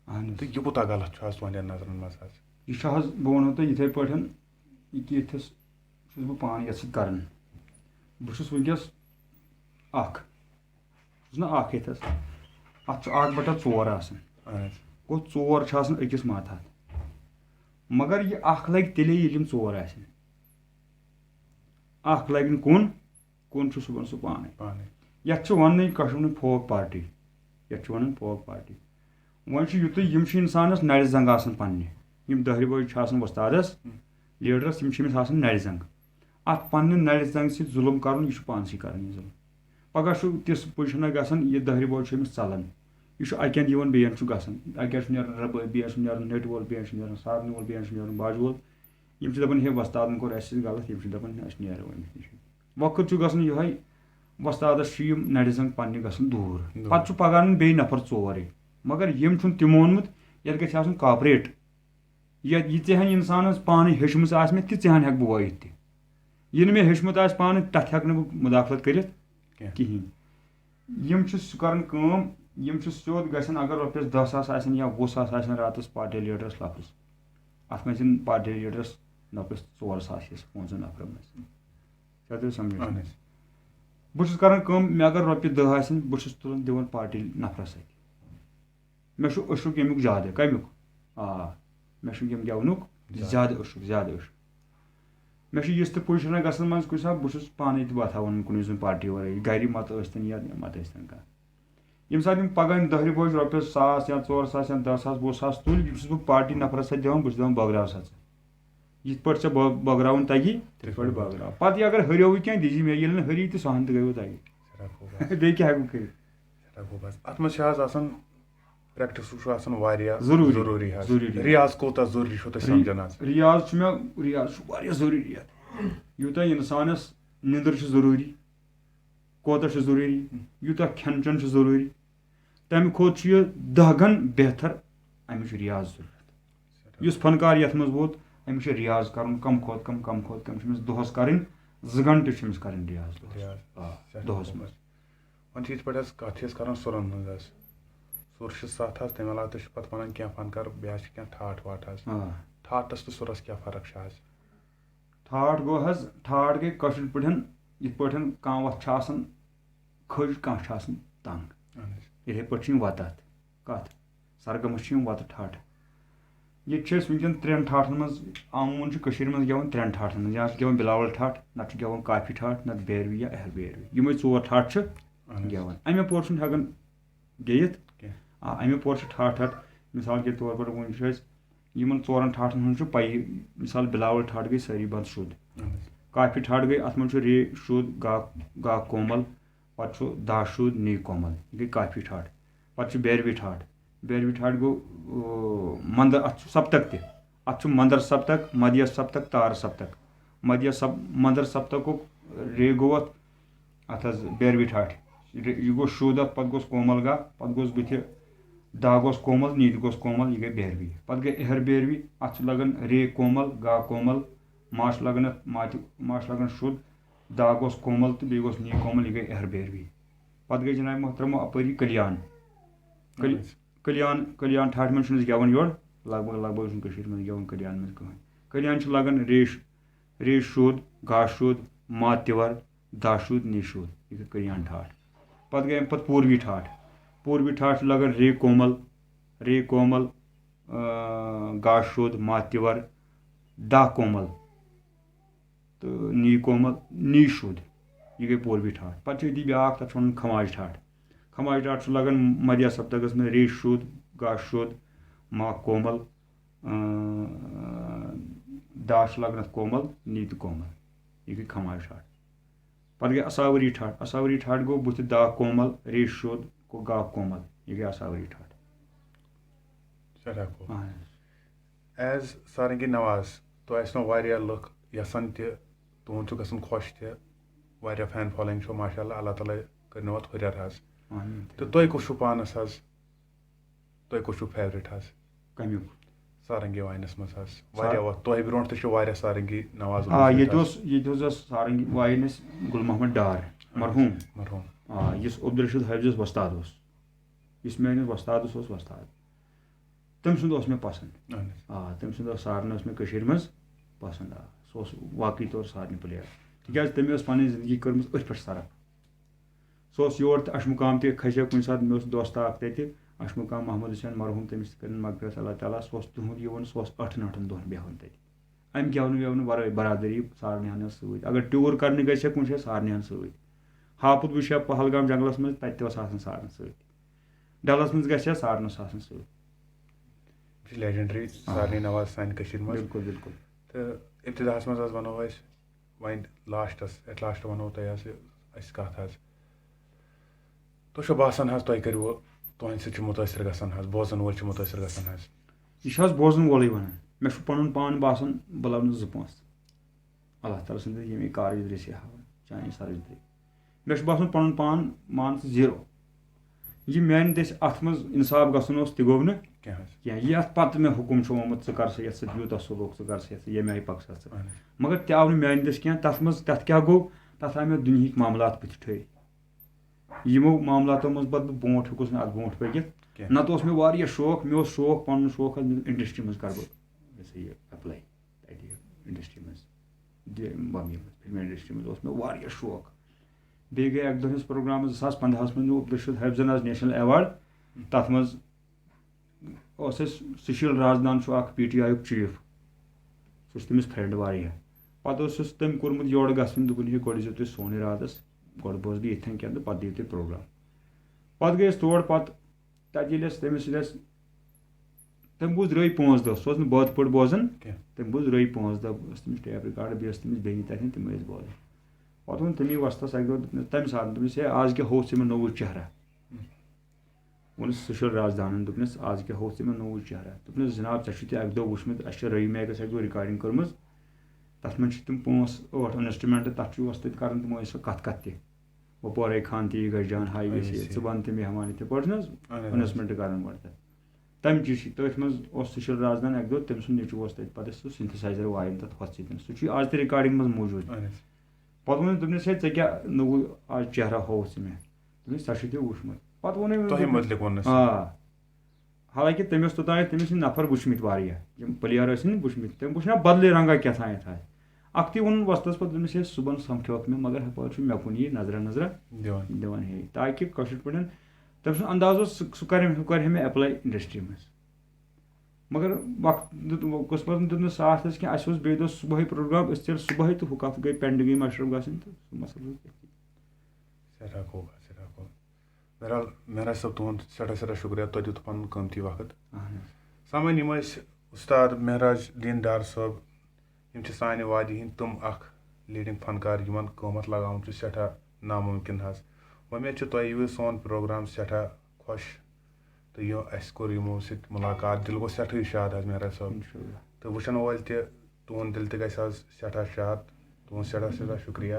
اہن حظ۔ تہٕ یہِ کوٗتاہ غلط چھُ حظ تُہنٛدٮ۪ن نظرن منٛز حظ؟ یہِ چھُ حظ، بہٕ وَنو تۄہہِ یِتھَے پٲٹھۍ، یہِ کہِ ییٚتھَس چھُس بہٕ پانہٕ یَتھ سۭتۍ کَران۔ بہٕ چھُس وٕنکیٚس اَکھ، چھُس نہ اَکھ ییٚتھَس، اَتھ چھُ اَکھ بَٹہ ژور آسان۔ اہن حظ۔ گوٚو، ژور چھِ آسان أکِس ماتحت، مگر یہِ اَکھ لَگہِ تیٚلے ییٚلہِ یِم ژور آسن۔ اَکھ لَگہِ نہٕ کُن، کُن چھُ صُبحن سُہ پانَے۔ پانے۔ یَتھ چھِ وَننٕے کشمیٖرُک فوک پارٹی، یَتھ چھِ وَنان فوک پارٹی۔ وۄنۍ چھُ یُتُے، یِم چھِ اِنسانَس نَرِ زنٛگ آسان پنٛنہِ، یِم دٔہرِ بٲجۍ چھِ آسان وۄستادَس، ہُم۔ لیٖڈرَس، یِم چھِ أمِس آسان نَرِ زنٛگ۔ اَتھ پنٛنہِ نَرِ زنٛگہِ سۭتۍ ظُلُم کَرُن، یہِ چھُ پانسٕے کَران یہِ ظُلُم۔ پَگاہ چھُ تِژھ پُزِشَنہ گژھان، یہِ دٔہرِ بوج چھُ أمِس ژَلان۔ یہِ چھُ اَکہِ اَندٕ یِوان، بیٚیہِ اَندٕ چھُ گژھان۔ اَکہِ اَندٕ چھُ نیران رَبٲبۍ، بیٚیہِ اَندٕ چھُ نیران نٔٹۍ وول، بیٚیہِ اَندٕ چھُ نیران سارنہٕ وول، بیٚیہِ اَندٕ چھُ نیران باجہِ وول۔ یِم چھِ دَپان، ہے وۄستادَن کوٚر اَسہِ سۭتۍ غلط، یِم چھِ دَپان، أسۍ نیرو أمِس نِش۔ وقت چھُ گژھان یِہوٚے، وۄستادَس چھِ یِم نَرِ زنٛگ پنٛنہِ گژھان دوٗر۔ دوٗر۔ پَتہٕ چھُ پَگاہ اَنان بیٚیہِ نفر ژور یہِ۔ مگر یِم چھُنہٕ تہِ مونمُت، یَتھ گژھِ آسُن کاپریٹ۔ یَتھ، یہِ ژےٚ ہَن اِنسانَس پانَے ہیٚچھمٕژ آسہِ مےٚ، تہِ ژےٚ ہَن ہٮ۪کہٕ بہٕ وٲیِتھ تہِ۔ یہِ نہٕ مےٚ ہیٚچھمُت آسہِ پانہٕ، تَتھ ہٮ۪کہٕ نہٕ بہٕ مُداخلت کٔرِتھ کینٛہہ۔ کِہیٖنۍ۔ یِم چھِ سُہ کَران کٲم، یِم چھِ سیوٚد گژھان، اگر رۄپیَس دَہ ساس آسن یا وُہ ساس آسن راتَس پارٹی لیٖڈرَس لفظ، اَتھ منٛز چھِنہٕ پارٹی لیٖڈرَس رۄپیَس ژور ساس یَس پانٛژَن نفرَن منٛز۔ ژےٚ تُل سَمجھ؟ اہن حظ۔ بہٕ چھُس کَران کٲم، مےٚ اگر رۄپیہِ دَہ آسن، بہٕ چھُس تُلان دِوان پارٹی نفرَس اَتھِ۔ مےٚ چھُ عشق ییٚمیُک زیادٕ۔ کَمیُک؟ آ، مےٚ چھُ ییٚمہِ گٮ۪ونُک زیادٕ۔ زیادٕ عشق، زیادٕ عشق۔ مےٚ چھُ یِژھ تہِ پُزِشَنہ گژھان منٛز کُنہِ ساتہٕ، بہٕ چھُس پانَے تہِ وۄتھاوان کُنُے زوٚن پارٹی وَرٲے، گَرِ مَتہٕ ٲسۍتَن یا مَتہٕ ٲسۍتَن کانٛہہ۔ ییٚمہِ ساتہٕ یِم پَگاہ یِم دَہہِ رِ بوج رۄپیَس ساس یا ژور ساس یا دَہ ساس، وُہ ساس تُلۍ، بہٕ چھُس بہٕ پارٹی نفرَس سۭتۍ دِوان، بہٕ چھُس دَپان، بٲگراو سا ژٕ۔ یِتھ پٲٹھۍ ژےٚ بٲ-، بٲگراوُن تَگی، تِتھ پٲٹھۍ بٲگراو۔ پَتہٕ یہِ اگر ہُریوٕے کینٛہہ، دِجی مےٚ، ییٚلہِ نہٕ ہُری تہِ، سۄ ہَن تہِ گٔیوٕ تَگی۔ سٮ۪ٹھاہ خوٗب حظ۔ بیٚیہِ کیٛاہ ہٮ۪کو کٔرِتھ؟ سٮ۪ٹھاہ خوٗب حظ۔ اَتھ منٛز چھِ حظ آسان، پرٛیکٹِس چھُ آسان واریاہ ضروٗری۔ ضروٗری حظ۔ ضروٗری۔ ریاض کوٗتاہ ضروٗری چھُو تۄہہِ سَمجھان حظ؟ ریاض چھُ مےٚ، ریاض چھُ واریاہ ضروٗری یَتھ۔ یوٗتاہ اِنسانَس نِندٕر چھِ ضروٗری، کوتاہ چھُ ضروٗری، یوٗتاہ کھٮ۪ن چٮ۪ن چھُ ضروٗری، تَمہِ کھۄتہٕ چھُ یہِ دَہ گَن بہتر اَمِچ ریاض ضروٗرت۔ یُس فنکار یَتھ منٛز ووت، أمِس چھُ ریاض کَرُن کم کھۄتہٕ کم، کم کھۄتہٕ کم چھُ أمِس دۄہَس کَرٕنۍ، زٕ گھنٹہٕ چھُ أمِس کَرٕنۍ ریاض دۄہَس۔ ریاض۔ آ، سٮ۪ٹھاہ دۄہَس خوٗب منٛز۔ حظ۔ وۄنۍ چھِ یِتھ پٲٹھۍ حظ کَتھ چھِ أسۍ کَران سُرَن ہٕنٛز حظ۔ سُر چھِ سَتھ حظ، تَمہِ علاوٕ تہِ چھِ پَتہٕ وَنان کینٛہہ فنکار، بیٚیہِ حظ چھِ کینٛہہ ٹھاٹھ واٹھ حظ۔ آ۔ ٹھاٹھَس تہٕ سُرَس کیٛاہ فرق چھِ حظ؟ ٹھاٹھ گوٚو حظ، ٹھاٹھ گٔے کٲشِر پٲٹھۍ، یِتھ پٲٹھۍ کانٛہہ وَتھ چھِ آسان کھٔج، کانٛہہ چھِ آسان تنٛگ۔ اہن حظ۔ یِتھَے پٲٹھۍ چھِ یِم وَتہٕ اَتھ، کَتھ سرگَمَس چھِ یِم وَتہٕ ٹھاٹھ۔ ییٚتہِ چھِ أسۍ وٕنکٮ۪ن ترٛٮ۪ن ٹھاٹھَن منٛز، عموٗمَن چھِ کٔشیٖرِ منٛز گٮ۪وان ترٛٮ۪ن ٹھاٹھَن منٛز، یا چھِ گٮ۪وان بِلاوَل ٹھاٹھ، نَتہٕ چھِ گٮ۪وان کافی ٹھاٹھ، نَتہٕ بیروی یا اہل بیروی۔ یِمَے ژور ٹھاٹھ چھِ اہن حظ۔ گٮ۪وان۔ اَمہِ اَپور چھُنہٕ ہٮ۪کان گیٚیِتھ۔ کینٛہہ۔ آ، اَمہِ اَپور چھِ ٹھاٹھ ٹھاٹھ، مِثال کے طور پر وٕنۍ چھُ اَسہِ یِمَن ژورَن ٹھاٹھَن ہٕنٛز چھُ پَیی، مِثال بِلاوَل ٹھاٹھ گٔے سٲری بنٛد شُد۔ اہن حظ۔ کافی ٹھاٹھ گٔے، اَتھ منٛز چھُ رے شُد، گا، گا کومل، پَتہٕ چھُ دا شُد، نی کومل۔ یہِ گٔے کافی ٹھاٹھ۔ پَتہٕ چھُ بیروی ٹھاٹھ۔ بیروی ٹھاٹھ گوٚو، او، مندر، اَتھ چھُ سپتک تہِ۔ اَتھ چھُ مندر سپتک، مدھیہ سپتک، تار سپتک۔ مدھیہ سپ-، مندر سپتکُک رے گوٚو اَتھ، اَتھ حظ بیروی ٹھاٹھ۔ رے-، یہِ گوٚو شُد اَتھ، پَتہٕ گوٚس کومل گا، پَتہٕ گوٚس بٕتھِ دا گوٚس کومل، نی تہِ گوٚس کومل، یہِ گٔے بیروی۔ پَتہٕ گٔے اِہر بیروی، اَتھ چھُ لَگان رے کومل، گا کومل، ما چھُ لَگان اَتھ، ما تہِ، ما چھُ لَگان شُد، دا گوٚس کومل تہٕ بیٚیہِ گوٚس نی کومل، یہِ گٔے اہر بیروی۔ پتہٕ گٔے جناب محترم اپٲری کلیان۔ کل-، اہن حظ۔ کلیان، کلیان ٹھاٹھِ منٛز چھُنہٕ أسۍ گٮ۪وان یورٕ، لگ بگ، لگ بگ چھُنہٕ کٔشیٖرِ منٛز گٮ۪وان کلیان منٛز کٕہٕنۍ۔ کلیان چھُ لگان ریش، ریش شود، گا شود، ما تِور، دا شود، نی شود۔ یہِ گٔے کلیان ٹھاٹھ۔ پتہٕ گٔے اَمہِ پتہٕ پوٗروی ٹھاٹھ۔ پوٗروی ٹھاٹھ چھُ لگان رے کومل، رے کومل، اۭں، گا شود، ما تِور، دا کومل۔ تہٕ نی کومل، نی شُد۔ یہِ گٔے پوروی ٹھاٹھ۔ پتہٕ چھِ أتی بیٛاکھ، تَتھ چھِ وَنان کھماج ٹھاٹھ۔ کھماج ٹھاٹھ چھُ لَگان مدھیہ سپتکَس منٛز، رے شُد، گا شُد، ما کومل، اۭں، داش لگنت کومل، نیت کومل۔ یہ گٔے کھماج ٹھاٹھ۔ پتہٕ گٔے اساوری ٹھاٹھ۔ اساوری ٹھاٹھ گوٚو بُتھِ دا کومل، ریش شوٚد، گوٚو گا کومل۔ یہ گٔے اساوری ٹھاٹھ۔ سٮ۪ٹھاہ خوٗب۔ اہن حظ۔ ایز سارنگی نواز، تۄہہِ آسنو واریاہ لُکھ یژھان تہِ، تُہُنٛد چھُ گژھان خۄش تہِ، واریاہ فین فالویِنگ چھو ماشاء اللہ، اللہ تعالیٰ کٔرنو اتھ ہُرٮ۪ر حظ۔ اہن۔ تہٕ تُہۍ کُس چھُو پانس حظ؟ تُہۍ کُس چھُو فیورٹ حظ؟ کمیُک؟ سارنگی واینس منٛز حظ؟ واریاہ وقت، تۄہہِ برونٛٹھ تہِ چھُ واریاہ سارنگی نواز آ، ییٚتہِ اوس ییٚتہِ اوس اَسہِ سارنگی واینس گُل محمد ڈار، مرحوٗم۔ مرحوٗم۔ آ، یُس عبدالرشید حٲفظ اوس وۄستاد اوس، یُس میٲنِس وۄستادس اوس وۄستاد، تٔمۍ سُنٛد اوس مےٚ پسنٛد۔ اہن حظ۔ آ، تٔمۍ سُنٛد اوس سارنٕے اوس مےٚ کٔشیٖرِ منٛز پسنٛد۔ آ، سُہ اوس واقعی طور سارنٕے پٕلیر، تِکیازِ تٔمۍ ٲس پنٕنۍ زندگی کٔرمٕژ أتھۍ پٮ۪ٹھ صرف۔ سُہ اوس یور تہِ اشمُقام تہِ کھسہِ ہا کُنہِ ساتہٕ، مےٚ اوس دوستہ اکھ تتہِ، اشمُقام محمد حسین مرحوٗم، تٔمِس تہِ کٔرِن مغفرت اللہ تعالیٰ۔ سُہ اوس تِہُنٛد یِوان، سُہ اوس ٲٹھن ٲٹھن دۄہن بیٚہوان تتہِ۔ امہِ گٮ۪ونہٕ وٮ۪ونہٕ ورٲے برادری سارنٕے ہن ٲس سۭتۍ۔ اگر ٹیوٗر کرنہِ گژھِ ہا کُنہِ جایہِ، سارنٕے ہن سۭتۍ۔ ہاپُت وٕچھِ ہا پہلگام جنگلس منٛز، تتہِ تہِ اوس آسان سارن سۭتۍ۔ ڈلس منٛز گژھِ ہا، سارن اوس آسان سۭتۍ۔ یہِ چھِ لیجنڈری سارنٕے نواز سانہِ کٔشیٖرِ منٛز۔ بِلکُل، بِلکُل۔ تہٕ ابتداہس منٛز حظ ونو أسۍ وۄنۍ لاسٹس، ایٹ لاسٹ ونو تۄہہِ حظ یہِ اسہِ کتھ حظ۔ تۄہہِ چھو باسان حظ تۄہہِ کٔرِوٕ، تُہنٛدِ سۭتۍ چھِ مُتٲثر گژھان حظ، بوزن وٲلۍ چھِ مُتٲثر گژھان حظ؟ یہِ چھُ حظ بوزن وولٕے ونان۔ مےٚ چھُ پنُن پان باسان بہٕ لبہٕ نہٕ زٕ پونٛسہٕ۔ اللہ تعالیٰ سٕنٛدِ ییٚمہِ کارٕچ دٔسی ہاوان، چانہِ سرٕچ دٔسی۔ مےٚ چھُ باسان پنُن پان مان ژٕ زیٖرو۔ یہِ میانہِ دٔسۍ اتھ منٛز انصاف گژھُن اوس، تہِ گوٚو نہٕ کینٛہہ حظ۔ کینٛہہ۔ یہِ اتھ پتہٕ مےٚ حُکم چھُ آمُت، ژٕ کر سا یتھ سۭتۍ یوٗتاہ سلوک، ژٕ کر سا یتھ سۭتۍ، ییٚمہِ آیہِ پکھ سا ژٕ۔ اہن حظ۔ مگر تہِ آو نہٕ میانہِ دٔسۍ کینٛہہ۔ تتھ منٛز، تتھ کیٛاہ گوٚو؟ تتھ آو مےٚ دُنہِکۍ معاملات بٕتھِ ٹھٔہرۍ۔ یِمو معاملاتو منٛز پتہٕ بہٕ برونٛٹھ ہیوٚکُس نہٕ اتھ برونٛٹھ پٔکِتھ۔ کینٛہہ۔ نتہٕ اوس مےٚ واریاہ شوق، مےٚ اوس شوق، پنُن شوق حظ، مےٚ دوٚپ انڈسٹری منٛز کرٕ بہٕ، یہِ ہسا یہِ، ایپلاے۔ تتہِ انڈسٹری منٛز، دِ-، بمبیہِ منٛز، فلم انڈسٹری منٛز اوس مےٚ واریاہ شوق۔ بیٚیہِ گٔے اکہِ دۄہ ہٕنٛز پروگرام زٕ ساس پنٛداہس منٛز نیوٗ عبدالرشید حٲفظن حظ نیشنل ایوارڈ۔ تتھ منٛز اوس اَسہِ سُشیٖل رازدان، چھُ اکھ پی ٹی آیُک چیف، سُہ چھُ تٔمِس فرینڈ واریاہ۔ پتہٕ اوسُس تٔمۍ کوٚرمُت یورٕ گژھُن، دوٚپُن، ہے، گۄڈٕ ییٖزیو تُہۍ سون ارادس، گۄڈٕ بوزٕ بہٕ ییٚتھٮ۪ن کینٛہہ تہٕ پتہٕ دِیِو تُہۍ پروگرام۔ پتہٕ گٔے أسۍ تور، پتہٕ تتہِ ییٚلہِ اَسہِ تٔمِس سۭتۍ اَسہِ، تٔمۍ بوٗز رٲے پانٛژھ دۄہ، سُہ اوس نہٕ بٲتھ پٲٹھۍ بوزان کینٛہہ۔ تٔمۍ بوٗز رٲے پانٛژھ دۄہ، ٲس تٔمِس ٹیپ ریکارڈ، بیٚیہِ ٲس تٔمِس بیٚنہِ تتٮ۪ن، تِمے ٲسۍ بوزان۔ پتہٕ ووٚن تٔمی وۄستس اکہِ دۄہ، دوٚپنس، تمہِ ساتہٕ دوٚپنس، ہے، آز کیٛاہ ہووُتھ ژےٚ مےٚ نوٚوُے چہرہ؟ ووٚنُس سُشیٖل رازدانن، دوٚپنس، آز کیٛاہ ہووُتھ ژےٚ مےٚ نوٚوُے چہرہ؟ دوٚپنس، جناب، ژےٚ چھُے تہِ اکہِ دۄہ وُچھمُت، اسہِ چھِ رحیم میکس اکہِ دۄہ ریکارڈنگ کٔرمٕژ، تتھ منٛز چھِ تِم پانٛژھ ٲٹھ انسٹرومینٹ، تتھ چھُ وۄستہٕ تہِ کران تِمو أسۍ سۄ کتھ کتھ تہِ۔ وۄپورے خان تہِ یہِ گژھِ جان ہاے گژھِ یہِ، ژٕ بن تہِ مہمان یِتھے پٲٹھۍ چھُنہٕ حظ؟ اہن حظ۔ انسٹرومینٹ کران گۄڈٕ تتھ۔ تمہِ چیٖز چھِ تٔتھۍ منٛز اوس سُشیٖل رازدان اکہِ دۄہ، تٔمۍ سُنٛد نیٚچوٗ اوس تتہِ، پتہٕ ٲسۍ سُہ سِنتھسایزر وایان تتھ ہۄتھ سۭتۍ، سُہ چھُ آز تہِ ریکارڈنگ منٛز موٗجوٗد۔ اہن حظ۔ پتہٕ ووٚن أمۍ، دوٚپنس، ہے، ژےٚ کیٛاہ نوٚوُے آز چہرہ ہووُتھ ژٕ مےٚ؟ دوٚپنس، ژےٚ چھُے تہِ وُچھمُت۔ پتہٕ ووٚن أمۍ، تۄہہِ مُتعلِق ووٚن نہٕ سُہ؟ آ۔ حالانکہ تٔمۍ اوس توٚتام تٔمِس نفر وٕچھمٕتۍ واریاہ، یِم پٕلیر ٲسۍ نہٕ وٕچھمٕتۍ، تٔمۍ وٕچھ نہ بدلٕے رنگا کیٛاہ تام اتھ آسہِ۔ اکھتُے ووٚنُن وۄستس پتہٕ، دوٚپنس، ہے، صُبحن سمکھیوکھ مےٚ، مگر ہپٲرۍ چھُ مےٚ کُن یی نظرا نظرا دِوان۔ دِوان ہے، تاکہِ کٲشِر پٲٹھۍ تٔمۍ سُنٛد انداز اوس، سُہ، سُہ کرِ، ہُہ کرِ ہے مےٚ ایپلاے انڈسٹری منٛز۔ مگر وقت دیُت، قٕسمتن دیُت نہٕ ساتھ اَسہِ کینٛہہ، اَسہِ اوس بیٚیہِ دۄہ صُبحٲے پروگرام، أسۍ ژٔلۍ صُبحٲے تہٕ ہُہ کَتھ گٔے پینڈنگٕے مشرف گژھٕنۍ تہٕ سُہ مسلہٕ روٗد أتھی۔ سٮ۪ٹھاہ خوٗب حظ، سٮ۪ٹھاہ خوٗب۔ بہرحال، مہراج صٲب، تُہُنٛد سٮ۪ٹھاہ سٮ۪ٹھاہ شُکریہ، تۄہہِ دیُت پَنُن قۭمتی وقت۔ اہن حظ۔ سامعیٖن، یِم ٲسۍ اُستاد مہراج الدیٖن ڈار صٲب، یِم چھِ سانہِ وادی ہِنٛدۍ تِم اکھ لیڈنگ فنکار، یِمن قۭمتھ لگاوُن چھُ سٮ۪ٹھاہ نامُمکِن حظ۔ وۄمید چھِ تۄہہِ یِیہِ سون پروگرام سٮ۪ٹھاہ خۄش، تہٕ یہِ اَسہِ کوٚر یِمو سۭتۍ مُلاقات، دِل گوٚو سٮ۪ٹھاہٕے شاد حظ مہراج صٲب۔ انشاءاللہ۔ تہٕ وٕچھن وٲلۍ تہِ، تُہُنٛد دِل تہِ گژھِ حظ سٮ۪ٹھاہ شاد۔ تُہُنٛد سٮ۪ٹھاہ سٮ۪ٹھاہ شُکریہ۔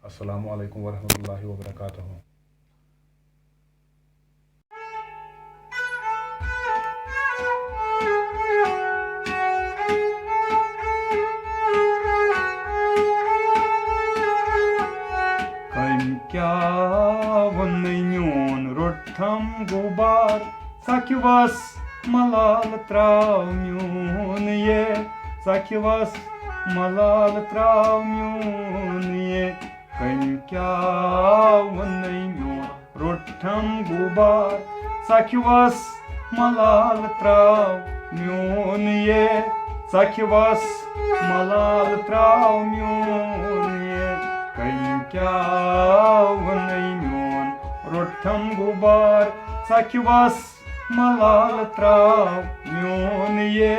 السلام علیکم ورحمۃ اللہ وبرکاتہ۔ کٔمۍ کیٛاہ ووٚنُے میون روٚٹھم غُبار، ژکھِ وس ملال تراو میون یے، ژکھِ وس ملال تراو میون یے۔ کٔمۍ کیٛاہ ووٚنُے میون روٚٹھم غُبار، ژکھِ وس ملال تراو میون یے، ژکھِ وس ملال تراو میون یے۔ کٔمۍ کیٛاہ ووٚنُے میون روٚٹھم غُبار، ژکھِ وس ملال تراو میون یے،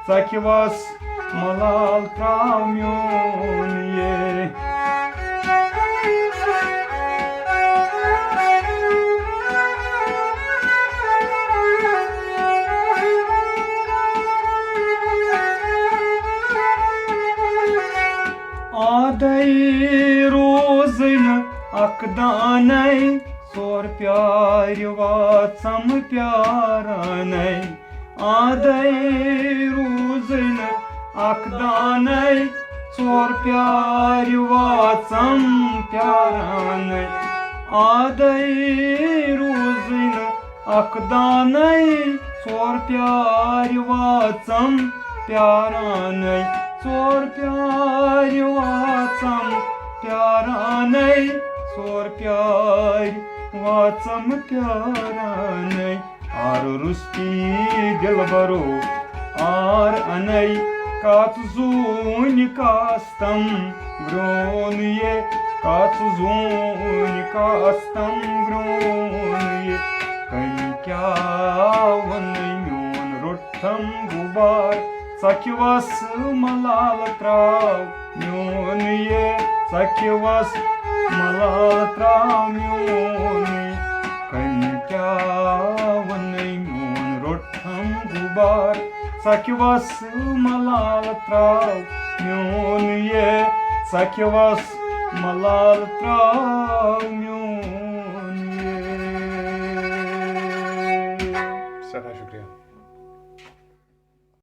ژکھِ وس ملال تراو میون یہ۔ آدے روزن اکھ دانے، ژور پیارِ واژم پیارانَے۔ آدے روزن اکھ دانے، ژور پیارِ واژم پیارانَے۔ آدے روزن اکھ دانے، ژور پیارِ واژم پیارانَے۔ ژور پیارِ واژم پیارانَے، ژور پیارِ واژم پیارانَے۔ آر رُستی دلبرو، آر انے، کاژ زوٗنہِ کاستم گرٛون یہ، کاژ زوٗنہِ کاستم گرٛون یہ۔ کٔمۍ کیٛاہ ووٚنُے میون روٚٹھم غُبار، ژکھِ وس ملال تراو میون یہ، ژکھِ وس ملال تراو میون یہ۔ کٔمۍ کیٛاہ ووٚنُے میون روٚٹھم غُبار، ژکھِ وس ملال تراو میون یہ، ژکھِ وس ملال تراو میون یہ۔ سٮ۪ٹھاہ شُکریہ۔